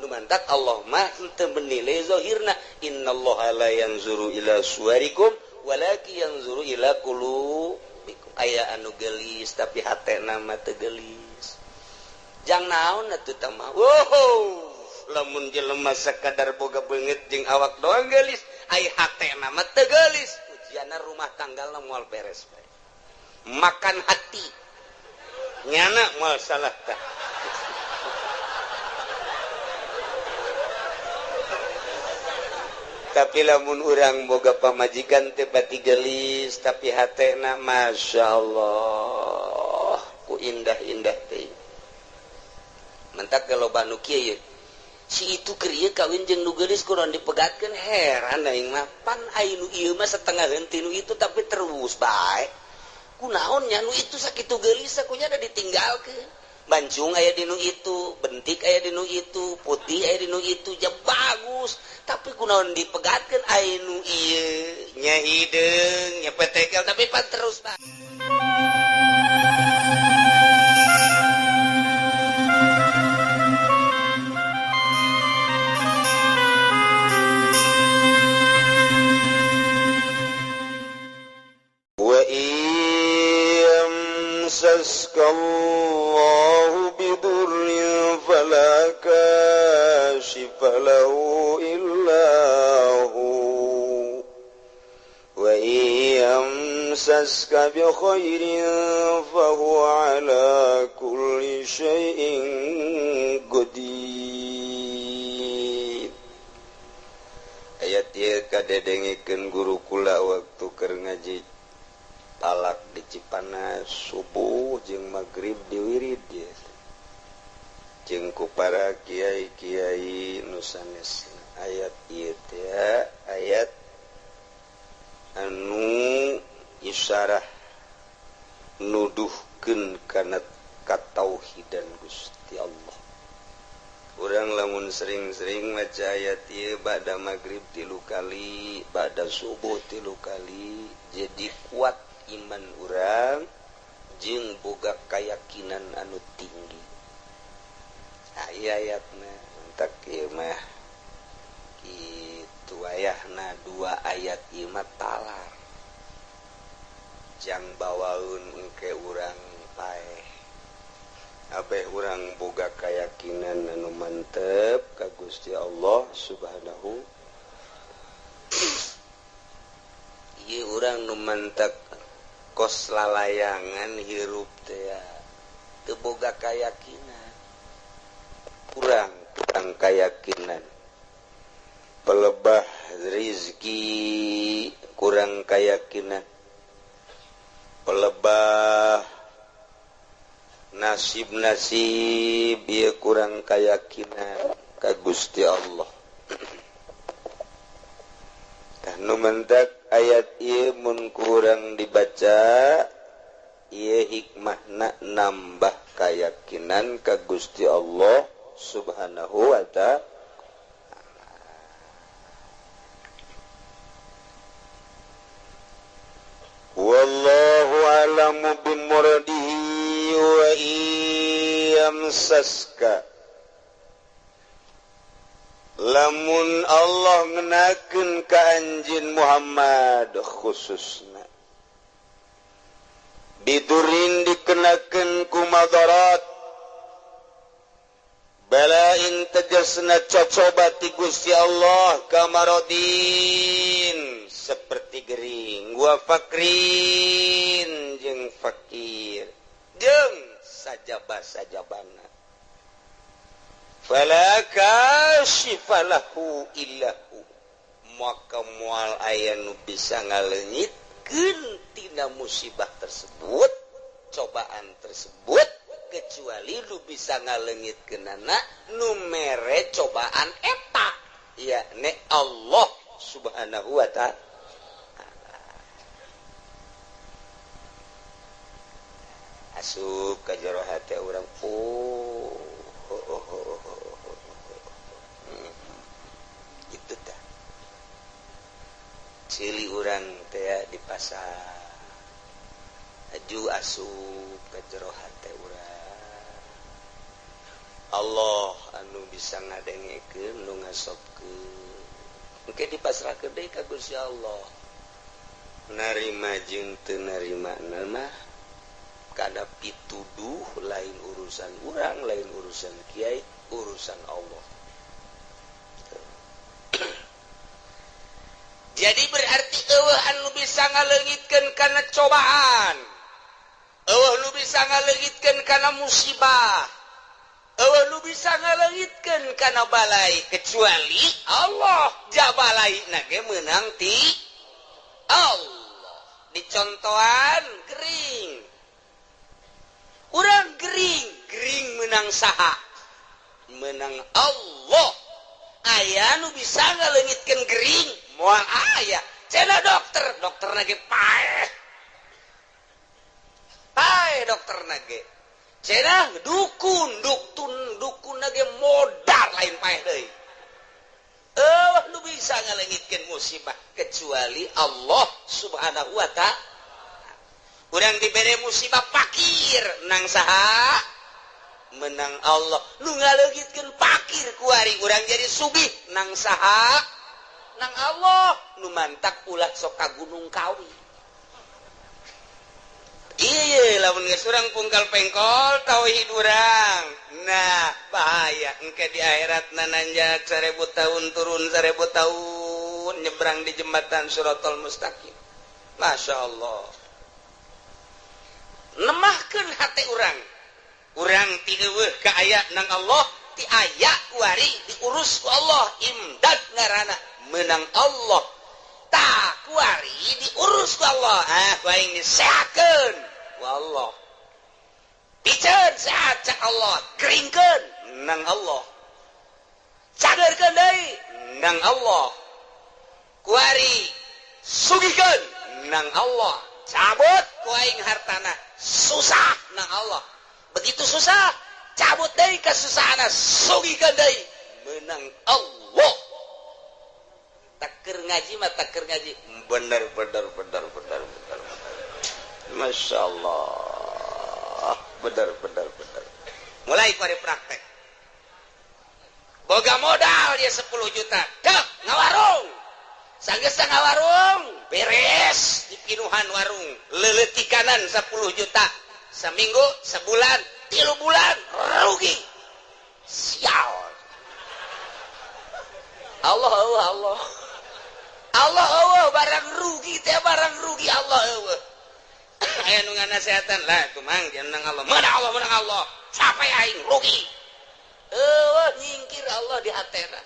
Nu mantak Allah mah henteu menilai zahirna, innallaha la yanzuru ila suwarikum walakin yanzuru ila qulubikum. Aya anu geulis tapi hatena mah teu geulis. Jang naon atuh tah mah? Wow, lamun jelema sakadar boga beungeut jeung awak doang geulis, ai hatena mah teu geulis. Ujianna rumah tanggalna moal beres bae. Makan hati. Nyana moal salah tah. Tapi lamun urang boga pamajikan teh pati geulis tapi hatena masyaallah ku indah-indah teh. Mentak loba nu kieu si itu keur ieu kawin jeung nu geulis kurang dipegatkeun, heran aing mah pan ai nu ieu mah setengah henteu nu itu tapi terus bae. Kunaon nya nu itu sakitu geulis kunya da ditinggalkeun. Bancung aya di nu itu, bentik aya di nu itu, putih aya di nu itu, ja bagus. Tapi kunaon dipegatkeun ai nu ieu nya hideung, nya petekel tapi pan terus bae. Wa yamsaska Allahu bidurrin fala kashifa lahu illa hu wa yamsaska bi khairin fahuwa ala kulli syai'in qadir. Ayat ieu kadedengikeun guru kula waktu keur ngaji talak di Cipanas subuh jeung magrib diwirid ye. Jeung ku para kiai-kiai nu sanesna ayat ieu teh ayat anu isyarah nuduhkeun kana katauhidan Gusti Allah. Urang lamun sering-sering maca ayat ieu ba'da magrib 3 kali, ba'da subuh 3 kali, jadi kuat iman urang jeung boga kayakinan anu tinggi. Aya ayatna entak ieu mah kitu ayahna 2 ayat ieu mah talar. Jang bawaeun engke urang paeh. Abeh urang boga kayakinan anu mantep ka Gusti Allah Subhanahu. Ieu urang nu mantep kos lalayangan hirup teh teu boga kayakinan, kurang kayakinan, pelebah rizki kurang kayakinan, pelebah nasib-nasib ieu kurang kayakinan ka Gusti Allah. Tah nu mentak ayat ieu mun kurang dibaca ieu hikmahna nambah kayakinan ka Gusti Allah Subhanahu wa ta'ala. Wallahu a'lamu bimuradihi wa yamsaska. Lamun Allah ngenakeun ka anjeun Muhammad khususna bidurin dikenakeun ku madarat balain tegasna cocoba ti Gusti Allah kamarodin seperti gering wa fakrin jeung fakir jeung sajaba-sajabana fala kashifa lahu illahu, maka moal aya nu bisa ngaleungitkeun tina musibah tersebut, cobaan tersebut, kecuali lu bisa ngaleungitkeunana nu mere cobaan eta, yakni Allah Subhanahu wa ta'ala. Asup ka jero hate urang, oh, itu tah cili urang teh di pasar aju asup ka jero hate urang. Allah anu bisa ngadengekeun nu ngasobkeun engke dipasrahkeun deui ka Gusti Allah. Narima jeung teu narima mah kana pituduh lain urusan urang, lain urusan kiai, urusan Allah. Jadi berarti eueuh anu bisa ngaleungitkeun kana cobaan, eueuh nu bisa ngaleungitkeun kana musibah, eueuh nu bisa ngaleungitkeun kana balai kecuali Allah. Jabalai na ge meunang ti Allah. Dicontohan gering, urang gering, gering menang saha? Menang Allah. Aya nu bisa ngaleungitkeun gering? Moal aya. Cenah dokter, dokterna ge paeh. Paeh dokterna ge. Cenah dukun, dukun ge modar lain paeh deui. Eueuh nu bisa ngaleungitkeun musibah kecuali Allah Subhanahu wa ta'ala. Urang dibere musibah pakir nang saha? Menang Allah. Nu ngaleungitkeun pakir kuari urang jadi sugih nang saha? Nang Allah. Nu mantak ulah sok ka Gunung Kawi. Iya, lamun geus urang pungkal pengkol tauhid urang. Nah, bahaya engke di akhirat nananjak 1000 tahun turun 1000 tahun nyebrang di jembatan Shiratal Mustaqim. Masya Allah. Nemahkeun hate urang. Urang ti eueuh ka aya nang Allah, ti aya kuari diurus ku Allah, imdad ngaranna menang Allah. Tah kuari diurus ku Allah. Ah, ku aing disehatkeun ku Allah. Piceun sehat cak Allah, keringkeun nang Allah. Cagerkeun deui nang Allah. Kuari sugihkeun nang Allah. Cabut ku aing hartana, susah nang Allah. Begitu susah, cabut deui kesusahanna, sugihkeun deui menang Allah. Taker ngaji mah taker ngaji. Bener bener bener bener bener. Masya Allah. Bener bener bener. Mulai kore praktek. Boga modal dia 10 juta. Dek ngawarung. Sanggeus ngawarung, beres dipinuhan warung. Leuleutikanan 10 juta. Seminggu, sebulan, 3 bulan rugi. Sial. Allah Allah Allah. Allah Allah barang rugi teh barang rugi Allah Allah. Aya nu nganasehatan lah tuh mang nang Allah. Menang Allah, menang Allah. Sampai aing rugi. Eueuh nyingkir Allah di hatena.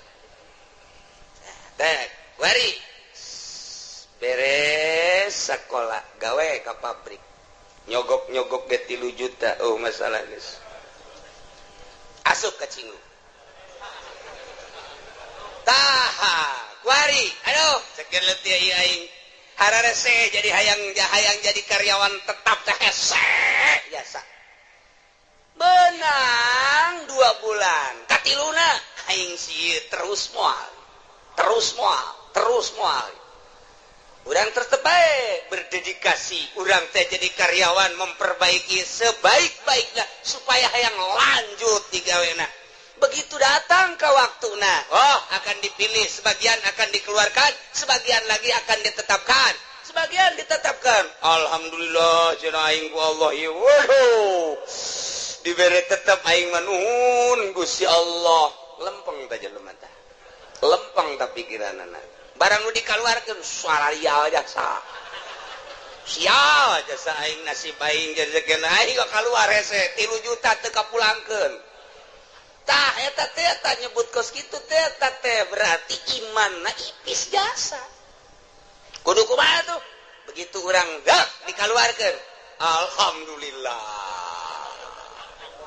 Teh, wari beres sekolah gawe ka pabrik. Nyogok-nyogok ge 3 juta. Oh masalah geus. Asup ka cinggu. Taha, kuari, aduh, sekian letih aing. Hararese jadi hayang jadi karyawan tetap teh hese jasa. Benang 2 bulan, katiluna aing sieun terus moal. Terus moal, terus moal. Urang tetep bae berdedikasi, urang teh jadi karyawan memperbaiki sebaik-baiknya supaya hayang lanjut digawena. Begitu datang ke waktuna, oh akan dipilih, sebagian akan dikeluarkan, sebagian lagi akan ditetapkan, sebagian ditetapkan. Alhamdulillah cenah aing ku Allah ieu. Waduh. Dibere tetep aing mah nuhun Gusti Allah. Lempeng teh jelema tah. Lempeng tah pikiranana. Barang nu dikaluarkeun salaria jasa. Sial jasa aing nasib aing rezeki aing kaluar hese 3 juta teu kapulangkeun. Tah eta teh eta nyebut kos kitu teh eta teh berarti imanna ipis jasa. Kudu kumaha tuh? Begitu urang gak dikaluarkeun. Alhamdulillah.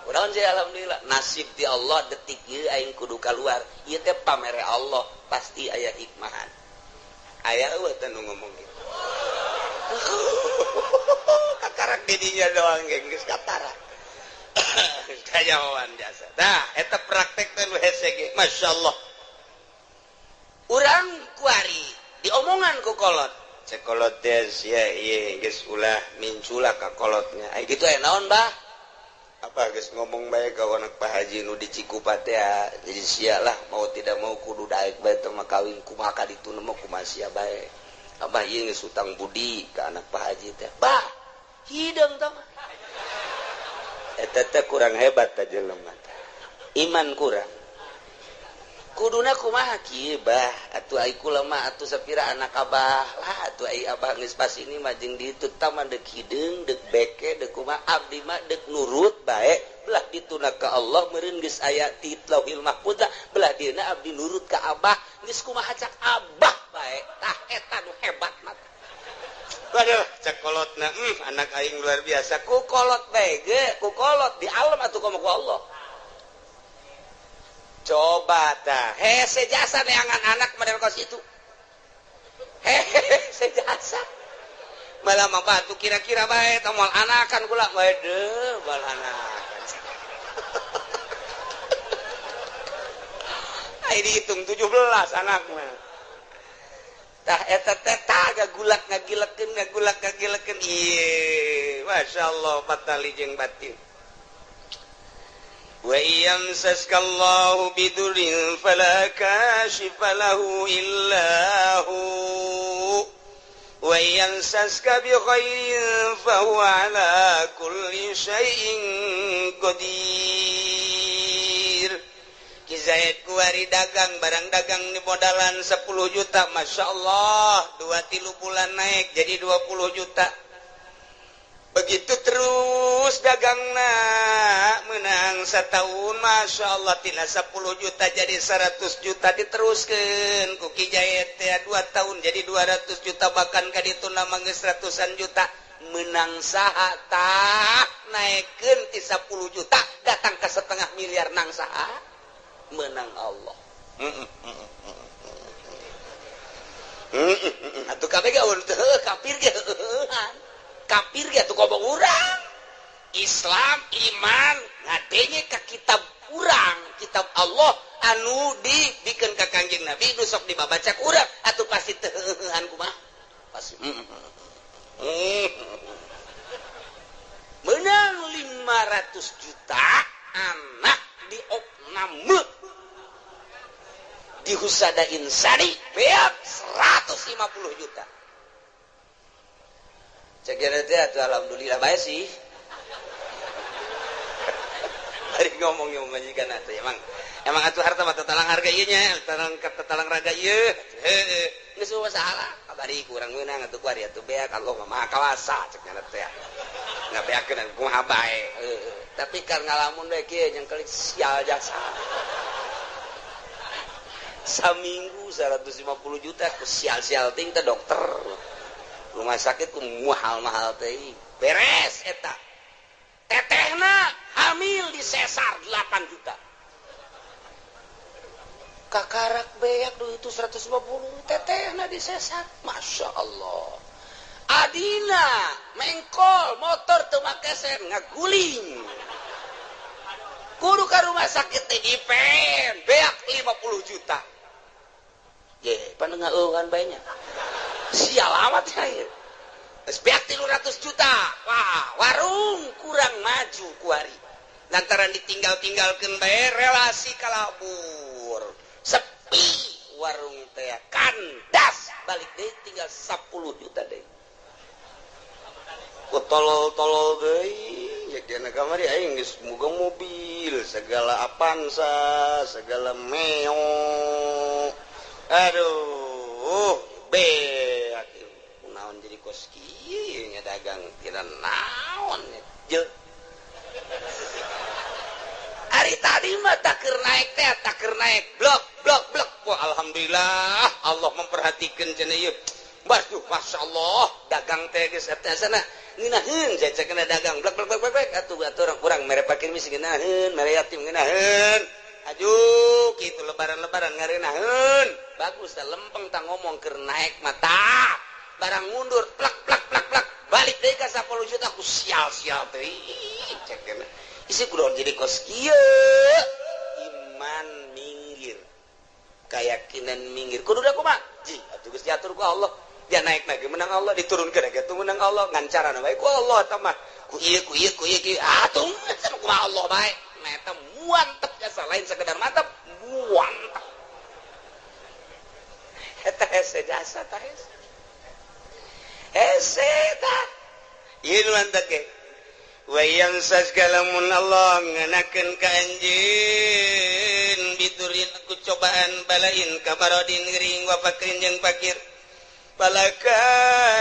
Urang je alhamdulillah nasib di Allah detik ieu aing kudu kaluar. Ieu teh pamere Allah pasti aya hikmahan. Aya eueuh teh nu ngomong kitu. Kakarak didinya doang geus katara. Kajawan jasa. Nah, eta praktek teh nu hese ge. Masyaallah. Urang kuari diomongan ku kolot. Cek kolot teh sia ieu geus ulah mincula ka kolotnya. Ai kitu aya naon, Bah? Apa geus ngomong bae ka anak Pak Haji nu di Cikupa teh jadi sia lah mau tidak mau kudu daek bae teh mah kawin kumaha ka ditu mah kumaha sia bae. Abah ieu geus hutang budi ka anak Pak Haji teh. Bah, hideung teh mah. Eta teh kurang hebat teh jelema teh. Iman kurang. Kuduna kumaha kieu bah, atuh ai kula mah atuh sapira anak abah lah atuh ai abah geus pas ini mah jeung ditu tah mah deuk hideung deuk beke deuk kumaha abdi mah deuk nurut bae belah dituna ka Allah meureun geus aya ti Lauhil Mahfuz belah dieuna abdi nurut ka abah geus kumaha cak abah bae tah eta nu hebat mah. Waduh cak kolotna anak aing luar biasa ku kolot bae ge ku kolot di alam atuh komo ku Allah. Coba tah hese jasa neangan anak model kos itu hehe sejasa malah mah batu kira-kira bae tah moal anakan kula bae deuh moal anakan. Ai dihitung 17 anakna tah eta teh tah gagulak ngagilekeun ngagulak ngagilekeun ieu masyaallah patali jeung batin. Wa yamsaskallahu bidurin fala kashifa lahu illa hu wa yamsaska bi khairin fa huwa ala kulli syai'in qadir. Ki Zaid kuari dagang barang dagang di modalan 10 juta masyaallah 2-3 bulan naik jadi 20 juta. Begitu terus dagangna menang setahun Masya Allah tina 10 juta jadi 100 juta diteruskan ku Ki Zaid teh 2 tahun jadi 200 juta bahkan ka ditu nama geus ratusan juta menang saha tah naikeun ti 10 juta datang ka setengah miliar nang saha menang Allah. Atuh kabeh ge teu kafir ge kafir ge atuh kobong urang. Islam iman ngadenge ka kitab urang, kitab Allah anu dibikeun ka Kangjeng Nabi nu sok dibabaca ku urang atuh pasti teu heueuhan kumaha pasti. Menang 500 juta anak diopname di Husada Insani beak 150 juta. Cek teh atuh alhamdulillah bae sih. Bari ngomong yang majikan atuh emang emang atuh harta mah tatalang harga ieu nya, tatalang raga ieu. Heueuh, geus masalah. Kabari kurang meunang atuh kuari atuh beak Allah mah Maha Kawasa cek nya teh. Ngabeakeun kumaha bae. Heueuh, tapi kar ngalamun we kieu nyengkelik sial jasa. Saminggu 150 juta ku sial-sial ting teh dokter. Rumah sakit ku mahal-mahal teh beres eta tetehna hamil di sesar 8 juta kakarak beak duit itu 150 tetehna di sesar Masya Allah adina mengkol motor teu make sen ngaguling kudu ka rumah sakit teh dipen beak 50 juta ye pan ngeueuhan bae nya sial amat ya. Beak 300 juta. Wah, warung kurang maju kuari. Lantaran ditinggal-tinggalkeun bae relasi kalabur. Sepi warung teh kandas balik deui tinggal 10 juta deui. Ku tolol-tolol deui ya dina kamari aing geus boga mobil, segala Avanza, segala Meo. Aduh, beak naon jadi kos kieu nya dagang tidak naon je. Ari tadi mah takeur naik teh takeur naik blok blok blok. Wah alhamdulillah Allah memperhatikan cenah ieu. Waduh masyaallah dagang teh geus eta sana ngeunaheun cecekna dagang blok blok blok blok atuh atuh urang mere pakir misi ngeunaheun mere yatim ngeunaheun. Aduh kitu lebaran-lebaran ngareunaheun. Bagus tah lempeng tah ngomong keur naik mata barang mundur plak plak plak plak balik deui ka 10 juta ku sial-sial teh cek teh isi kudu jadi kos kieu iman minggir keyakinan minggir kudu da kumaha ji atuh geus diatur ku Allah dia naik lagi menang Allah diturunkeun lagi atuh menang Allah ngan carana bae ku Allah eta mah Ku ieu ku ieu ku ieu atuh sama kumaha Allah bae. Nah eta mantep jasa lain sekedar mantep, mantep. Eta hese jasa tah hese. Hese tah. Ieu nu mantep ge. Wa yamsas kalamun Allah nganakeun ka anjeun bidurin ku cobaan balain kamarodin gering wa fakrin jeung fakir. Falaka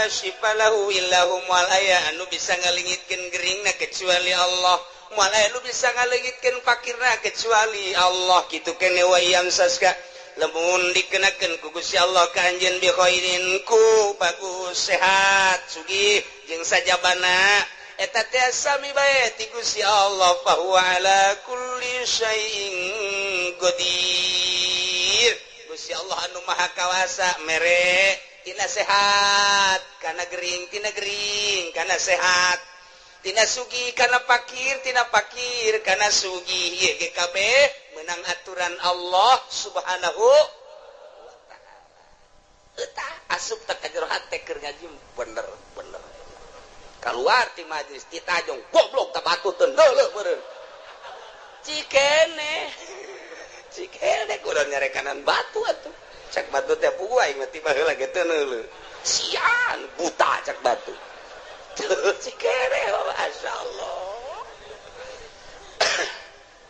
syifalahu illahu moal aya anu bisa ngalengitkeun geringna kecuali Allah, moal aya anu bisa ngalengitkeun fakirna kecuali Allah. Kitu kene wa yamsaska lamun dikenakeun ku Gusti Allah ka anjeun bi khairin ku bagus sehat sugih jeung sajabana eta teh sami bae ti Gusti Allah fa huwa ala kulli syai'in qadir. Gusti Allah anu maha kawasa mere tina sehat kana gering, tina gering kana sehat, tina sugih kana fakir, tina fakir kana sugih. Ieu ge kabeh menang aturan Allah Subhanahu wa taala. Eta asup teh ka jero hate keur ngaji bener bener. Kaluar ti majlis ti tajong goblok ta batu teu leuleuk meureun. Cikene. Cikene kudu nyarekanan batu atuh. Cak batu teh puguh aing mah tiba heula ge teu neuleuh. Sian buta cak batu. Cikene masyaallah.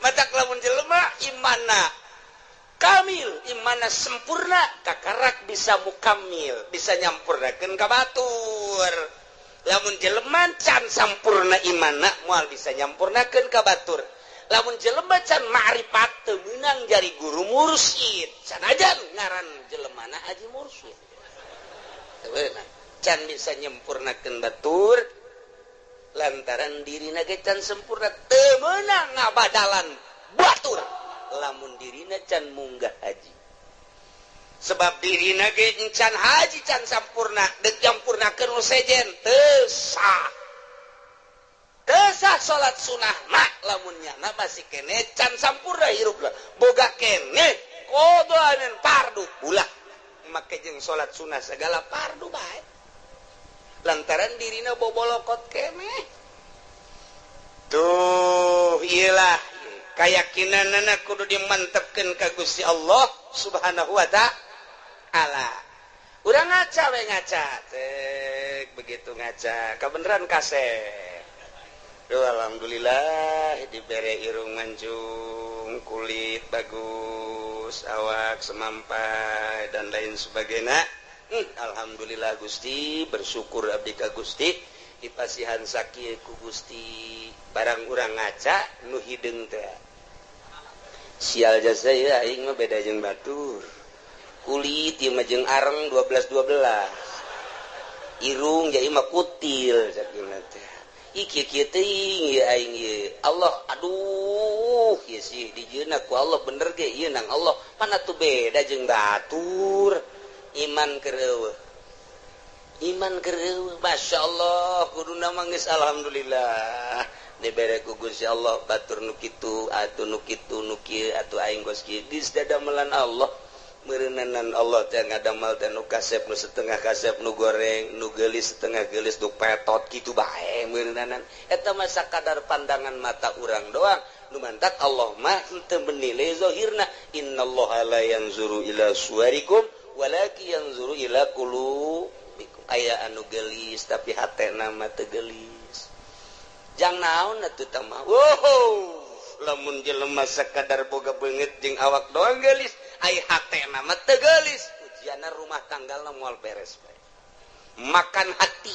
Matak lamun jelema imanna kamil, imanna sempurna, kakarak bisa mukamil, bisa nyampurnakeun ka batur. Lamun jelema can sampurna imanna moal bisa nyampurnakeun ka batur. Lamun jelema can ma'rifat teu meunang jari guru mursyid, sanajan ngaran jelemana haji mursyid. Teu meunang can bisa nyempurnakeun batur lantaran dirina ge can sempurna teu meunang ngabadalan batur lamun dirina can munggah haji. Sebab dirina ge can haji can sampurna, deuk nyampurnakeun nu sejen teu sah. Teu sah salat sunah mah lamun nyana masih kene can sampurna hirupna. Boga kene qadaan fardu ulah make jeung salat sunah segala fardu bae. Lantaran dirina bobolokot kene. Tuh iyalah keyakinanana kudu dimantepkeun ka Gusti Allah Subhanahu wa ta'ala. Urang ngaca we ngaca. Cek begitu ngaca kabeneran kasep. Duh, alhamdulillah dibere irung mancung, kulit bagus, awak semampai dan lain sebagainya. Alhamdulillah Gusti, bersyukur abdi ka Gusti dipasihan sakieu ku Gusti. Barang urang ngaca nu hideung teh. Sial jasa ieu aing mah beda jeung batur. Kulit ieu mah jeung areng 12 12. Irung ja ieu mah kutil sakieu teh. Ih kieu kieu teuing ieu aing ieu. Allah aduh ieu sih dijieunna ku Allah bener ge ieu nang Allah. Mana tuh beda jeung batur. Iman keur eueuh. Iman keur eueuh. Masyaallah kuduna mah geus alhamdulillah. Dibere ku Gusti Allah batur nu kitu atuh nu kitu nu kieu atuh aing geus kieu geus dadamelan Allah. Meureunanan Allah teh ngadamel teh nu kasep nu setengah kasep nu goreng nu geulis setengah geulis nu petot kitu bae meureunanan. Eta mah sakadar pandangan mata urang doang. Nu mantak Allah mah henteu menilai zahirna. Innallaha la yanzuru ila suwarikum walakin yanzuru ila qulubikum. Aya anu geulis tapi hatena mah teu geulis. Jang naon atuh tah mah. Wow, lamun jelema sakadar boga beungeut jeung awak doang geulis, ai hatena mah teu geulis. Ujianna rumah tanggalna moal beres bae. Makan hati.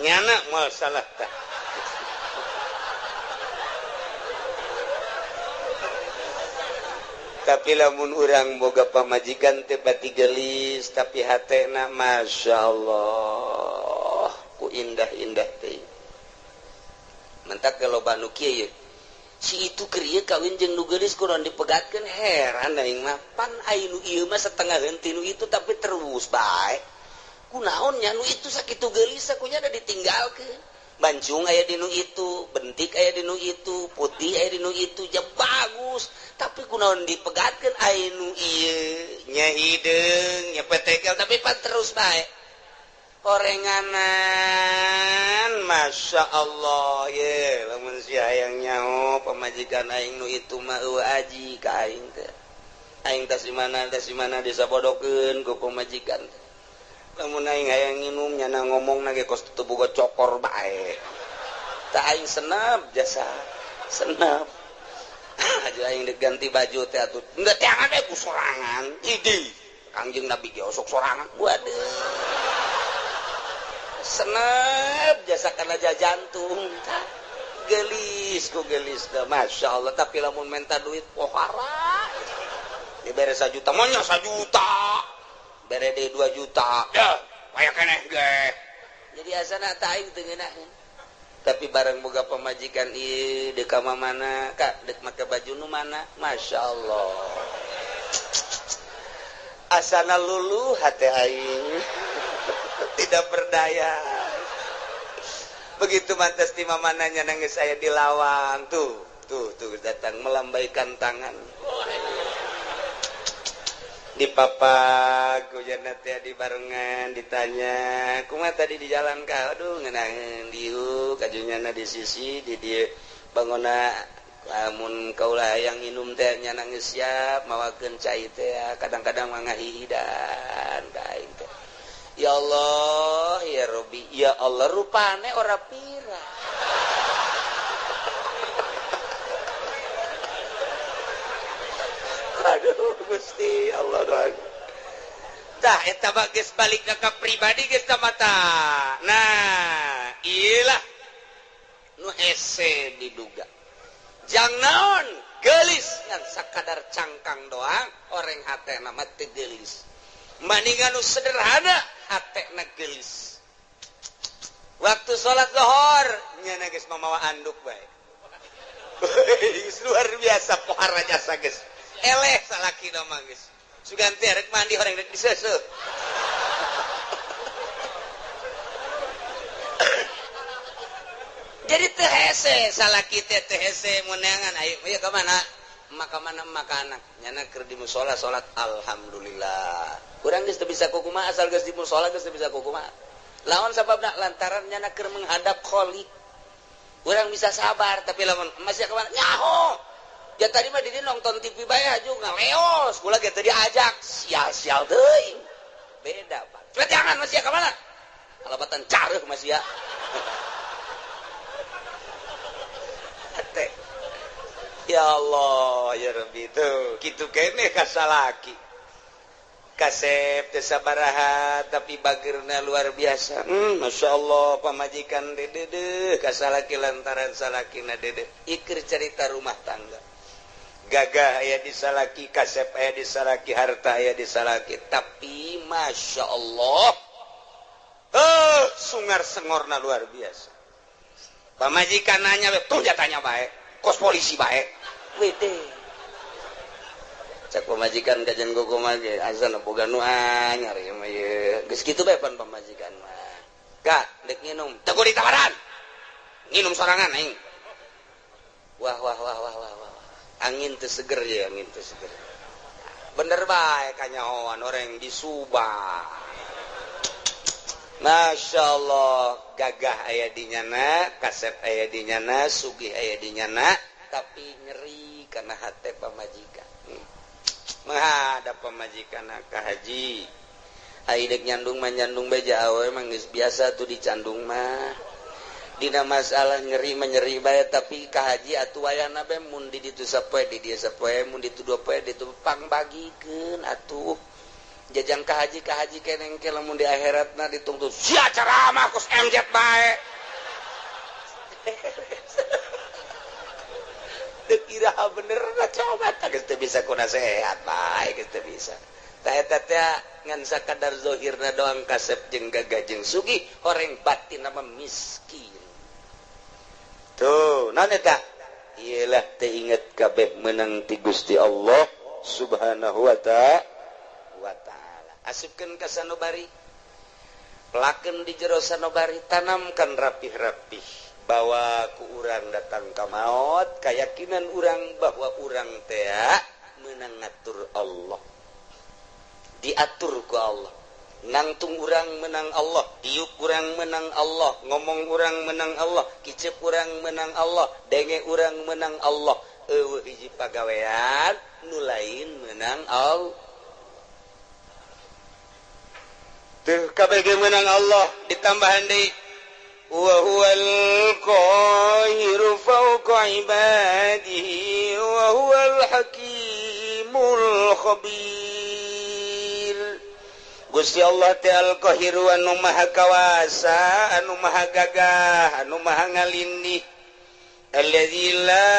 Nyana moal salah tah. Tapi lamun urang boga pamajikan teh pati geulis tapi hatena masyaallah ku indah-indah teh. Mentak loba nu kieu ye. Si itu keur ieu kawin jeung nu geulis kudu dipegatkeun heran aing mah. Pan ai nu ieu mah setengah henteu nu itu tapi terus bae. Kunaon nya nu itu sakitu geulis kunya da ditinggalkeun. Mancung aya di nu itu, bentik aya di nu itu, putih aya di nu itu, ja bagus. Tapi kunaon dipegatkeun ai nu ieu nya hideung, nya petekel tapi pan terus bae. Orenganan Masya Allah ye lamun si hayang nyaho pamajikan aing nu itu mah eueuh aji ka aing teh. Aing tas di mana disabodokeun ku pamajikan teh. Lamun aing hayang nginum nyana ngomongna ge kos teu boga cokor bae. Tah aing senep jasa senep. Aja aing diganti baju teh atuh. Henteu teangan we ku sorangan. Idi Kangjeng Nabi ge osok sorangan. Waduh. Senep jasa kana jantung. Gelis ku gelis dah Masya Allah, tapi lamun minta duit pohara. Dibere 1 juta, monya 1 juta. Bere deui 2 juta. Dah, aya keneh ge. Jadi asana tah aing teu ngeunaheun. Tapi bareng boga pamajikan ieu deuk ka mana, Kak, deuk make baju nu mana? Masya Allah. Asana luluh hate aing. Tidak berdaya. Begitu mantas di mamananya nangis saya di lawang tuh, tuh, tuh datang melambaikan tangan. Di papak hujan teh di barengan ditanya kumaha tadi di jalan ka aduh ngeunaheun diuk kajunyana di sisi di dieu bangona lamun kaula hayang nginum teh nya nangis siap mawakeun cai teh kadang-kadang mah ngahihidan ka aing teh. Ya Allah ya Rabbi ya Allah rupane ora pira. Aduh Gusti Allah doang. Tah eta mah geus balik ka pribadi geus ta mata. Nah, iyalah nu hese diduga. Jang naon geulis ngan sakadar cangkang doang oreng hatena mah teu geulis. Maningan nu sederhana hatena geulis. Waktu salat zuhur nya geus mamawa anduk bae. Luar biasa pohara jasa geus. Eleh salaki mah geus. Sugan teh rek mandi horeng rek diseuseuh. Jadi teu hese salaki teh teu hese meunangan ayo ieu ka mana? Maka mana maka anak. Nyana keur di musala salat alhamdulillah. Urang geus teu bisa kukumaha asal geus di musala geus teu bisa kukumaha. Lawan sababna lantaran nyana keur menghadap Khalik. Urang bisa sabar tapi lamun masih ka mana? Nyaho. Ya tadi mah didi nonton TV bae aju ngaleos, kula ge teu diajak, sial-sial teuing. Beda, Pak. Cepet jangan masih ka mana? Kalabatan careuh masih ya. Teh. Ya Allah, ya Rabbi tuh, kitu keneh ka salaki. Kasep teu sabaraha tapi bageurna luar biasa. Masya Allah pamajikan dedeuh ka salaki lantaran salakina dedeuh. Iker cerita rumah tangga. Gagah aya di salaki, kasep aya di salaki, harta aya di salaki, tapi Masya Allah sungar sengorna luar biasa. Pamajikan nanya tuh jatanya bae, kos polisi bae. Wede. Cak pamajikan kajian gogo mah ge azan boga nu anyar ieu mah ieu. Geus kitu bae pan pamajikan mah. Kak, dek nginum, teu kudu ditawaran. Nginum sorangan aing. Wah wah wah wah wah wah. Angin teu seger ya, angin teu seger. Bener bae kanyahoan orang di Subang. Masya Allah, gagah aya di nyana, kasep aya di nyana, sugih aya di nyana, tapi nyeri karena hate pamajikan. Menghadap pamajikan ka haji. Ai deuk nyandung mah nyandung bae awewe mah geus biasa tuh dicandung mah. Dina masalah nyeri menyeri bae tapi ka haji atuh wayana bae mun di ditu sapoe di dieu sapoe mun ditu dua poe ditu pangbagikeun atuh jajang ka haji keneng ke lamun di akhiratna ditungtut sia ceramah kos MZ bae. Teu kira bener na coba tah geus teu bisa ku nasehat bae geus teu bisa. Tah eta teh ngan sakadar zahirna doang kasep jeung gagah jeung sugih horeng batin mah miskin. Tuh, naon eta? Iyalah teu inget kabeh meunang ti Gusti Allah Subhanahu wa ta'ala. Asupkeun ka sanubari. Pelakeun di jero sanubari, tanamkan rapih-rapih bahwa ku urang datang ka maot, kayakinan urang bahwa urang teh meunang ngatur Allah. Diatur ku Allah. Nangtung urang menang Allah. Diuk urang menang Allah, ngomong urang menang Allah, kicep urang menang Allah, denge urang menang Allah. Eueuh hiji pagawean nu lain menang Allah. Teu kabeh menang Allah ditambahan deui wa huwal qahiru fawqa ibadihi wa huwal hakimul khabir. Gusti Allah teh al-qahiru anu maha kawasa, anu maha gagah, anu maha ngalindih. Allazi la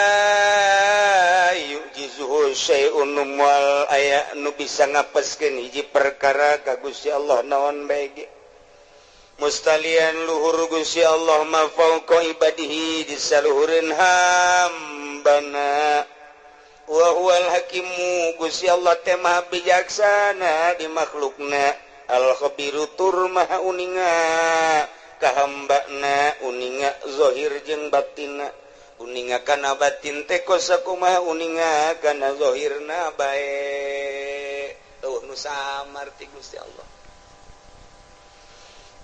yu'jizuhu syai'un moal aya nu bisa ngapeskeun hiji perkara ka Gusti Allah naon bae ge. Mustalian luhur Gusti Allah ma fauqa ibadihi disaluhureun hambana. Wa huwal hakimu Gusti Allah teh maha bijaksana di makhlukna, al khabiru tur maha uninga ka hambana, uninga zahir jeung batinna, uninga kana batin teh kos sakumaha uninga kana zahirna bae. Eueuh nu samar ti Gusti Allah.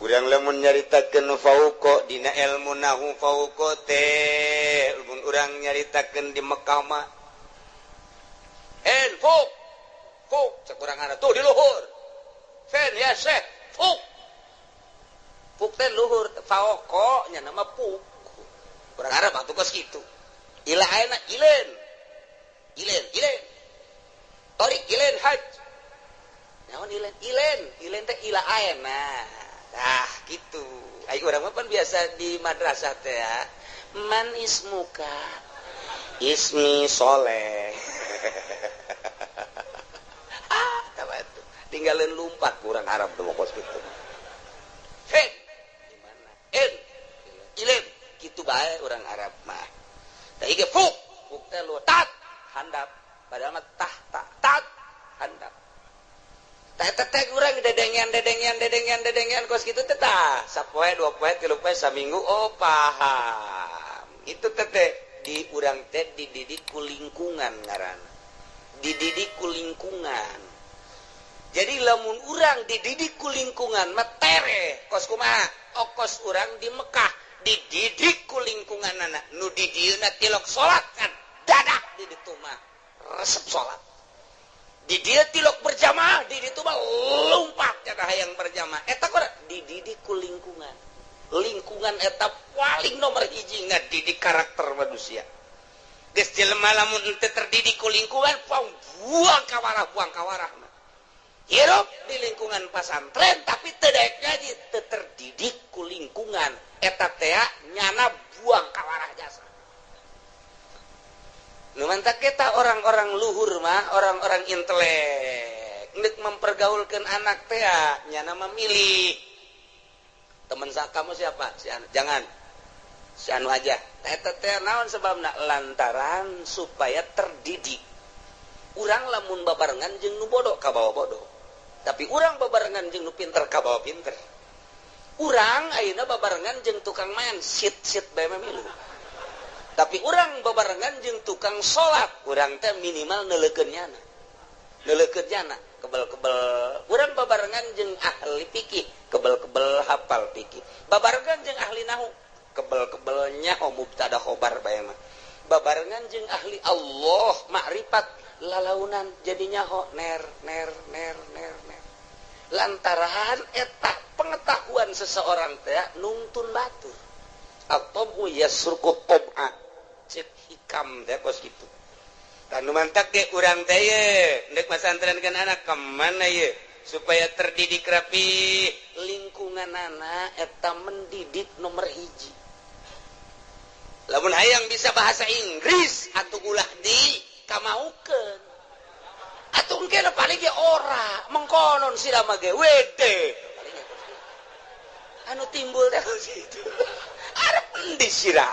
Urang lamun nyaritakeun fauqa dina ilmu nahu fauqa teh lamun urang nyaritakeun di Mekah mah en fuk fuk cek urang ada tuh di luhur fen ya syekh fuk fuk teh luhur fauqa nya nama fuk urang Arab atuh kos kitu ila ayeuna ilen ilen ilen torik ilen haj naon ilen ilen ilen teh ila ayeuna tah kitu ai urang mah pan biasa di madrasah teh ya man ismuka ismi soleh. Ah, tuh. Tinggalin lumpat kurang Arab tuh kos gitu. Fen, gimana? En, ilim, gitu bae orang Arab mah. Tah ieu fuk, fuk teh lu tat handap, padahal mah tah ta tat handap. Tah eta teh urang dedengean dedengean dedengean dedengean kos kitu teh tah sapoe dua poe tilu poe saminggu oh paham. Itu teh teh di urang teh dididik ku lingkungan ngaranna. Dididik ku lingkungan. Jadi lamun urang dididik ku lingkungan mah tere kos kumaha? Okos urang di Mekah dididik ku lingkunganana nu di dieuna tilok salat kan dadak di ditu mah resep salat. Di dieu tilok berjamaah di ditu mah lumpat cenah hayang berjamaah. Eta kora dididik ku lingkungan. Lingkungan eta paling nomor hiji ngadidik karakter manusia. Geus jelema lamun henteu terdidik ku lingkungan buang kawarah mah. Hirup di lingkungan pasantren tapi teu daek ngaji, teu terdidik ku lingkungan eta teh nyana buang kawarah jasa. Nu mantak kita orang-orang luhur mah, orang-orang intelek nek mempergaulkeun anak teh nyana memilih teman kamu siapa? Si anu. Jangan. Si anu aja. Eta teh naon sebabna? Lantaran supaya terdidik. Urang lamun babarengan jeung nu bodoh kabawa bodoh. Tapi urang babarengan jeung nu pinter kabawa pinter. Urang ayeuna babarengan jeung tukang main sit-sit bae mah milu. Tapi urang babarengan jeung tukang salat, urang teh minimal neuleukeun nyana. Neuleukeun nyana, kebel-kebel. Urang babarengan jeung ahli fikih, kebel-kebel hafal fikih. Babarengan jeung ahli nahu, kebel-kebel nyaho mubtada khobar bae mah. Babarengan jeung ahli Allah makrifat lalaunan jadi nyaho ner ner ner ner ner. Lantaran eta pengetahuan seseorang teh nungtun batur. At-tabu yasruku tab'a. Cek hikam teh kos kitu. Tanu mantak ge urang teh ye ndek masantrenkeun anak ka mana ye supaya terdidik rapi. Lingkungan anak eta mendidik nomor hiji. Lamun hayang bisa bahasa Inggris atuh ulah di kamaukeun. Atuh engke paling ge ora mengkonon sira mah ge wede. Anu timbul teh kitu. Arep endi sira?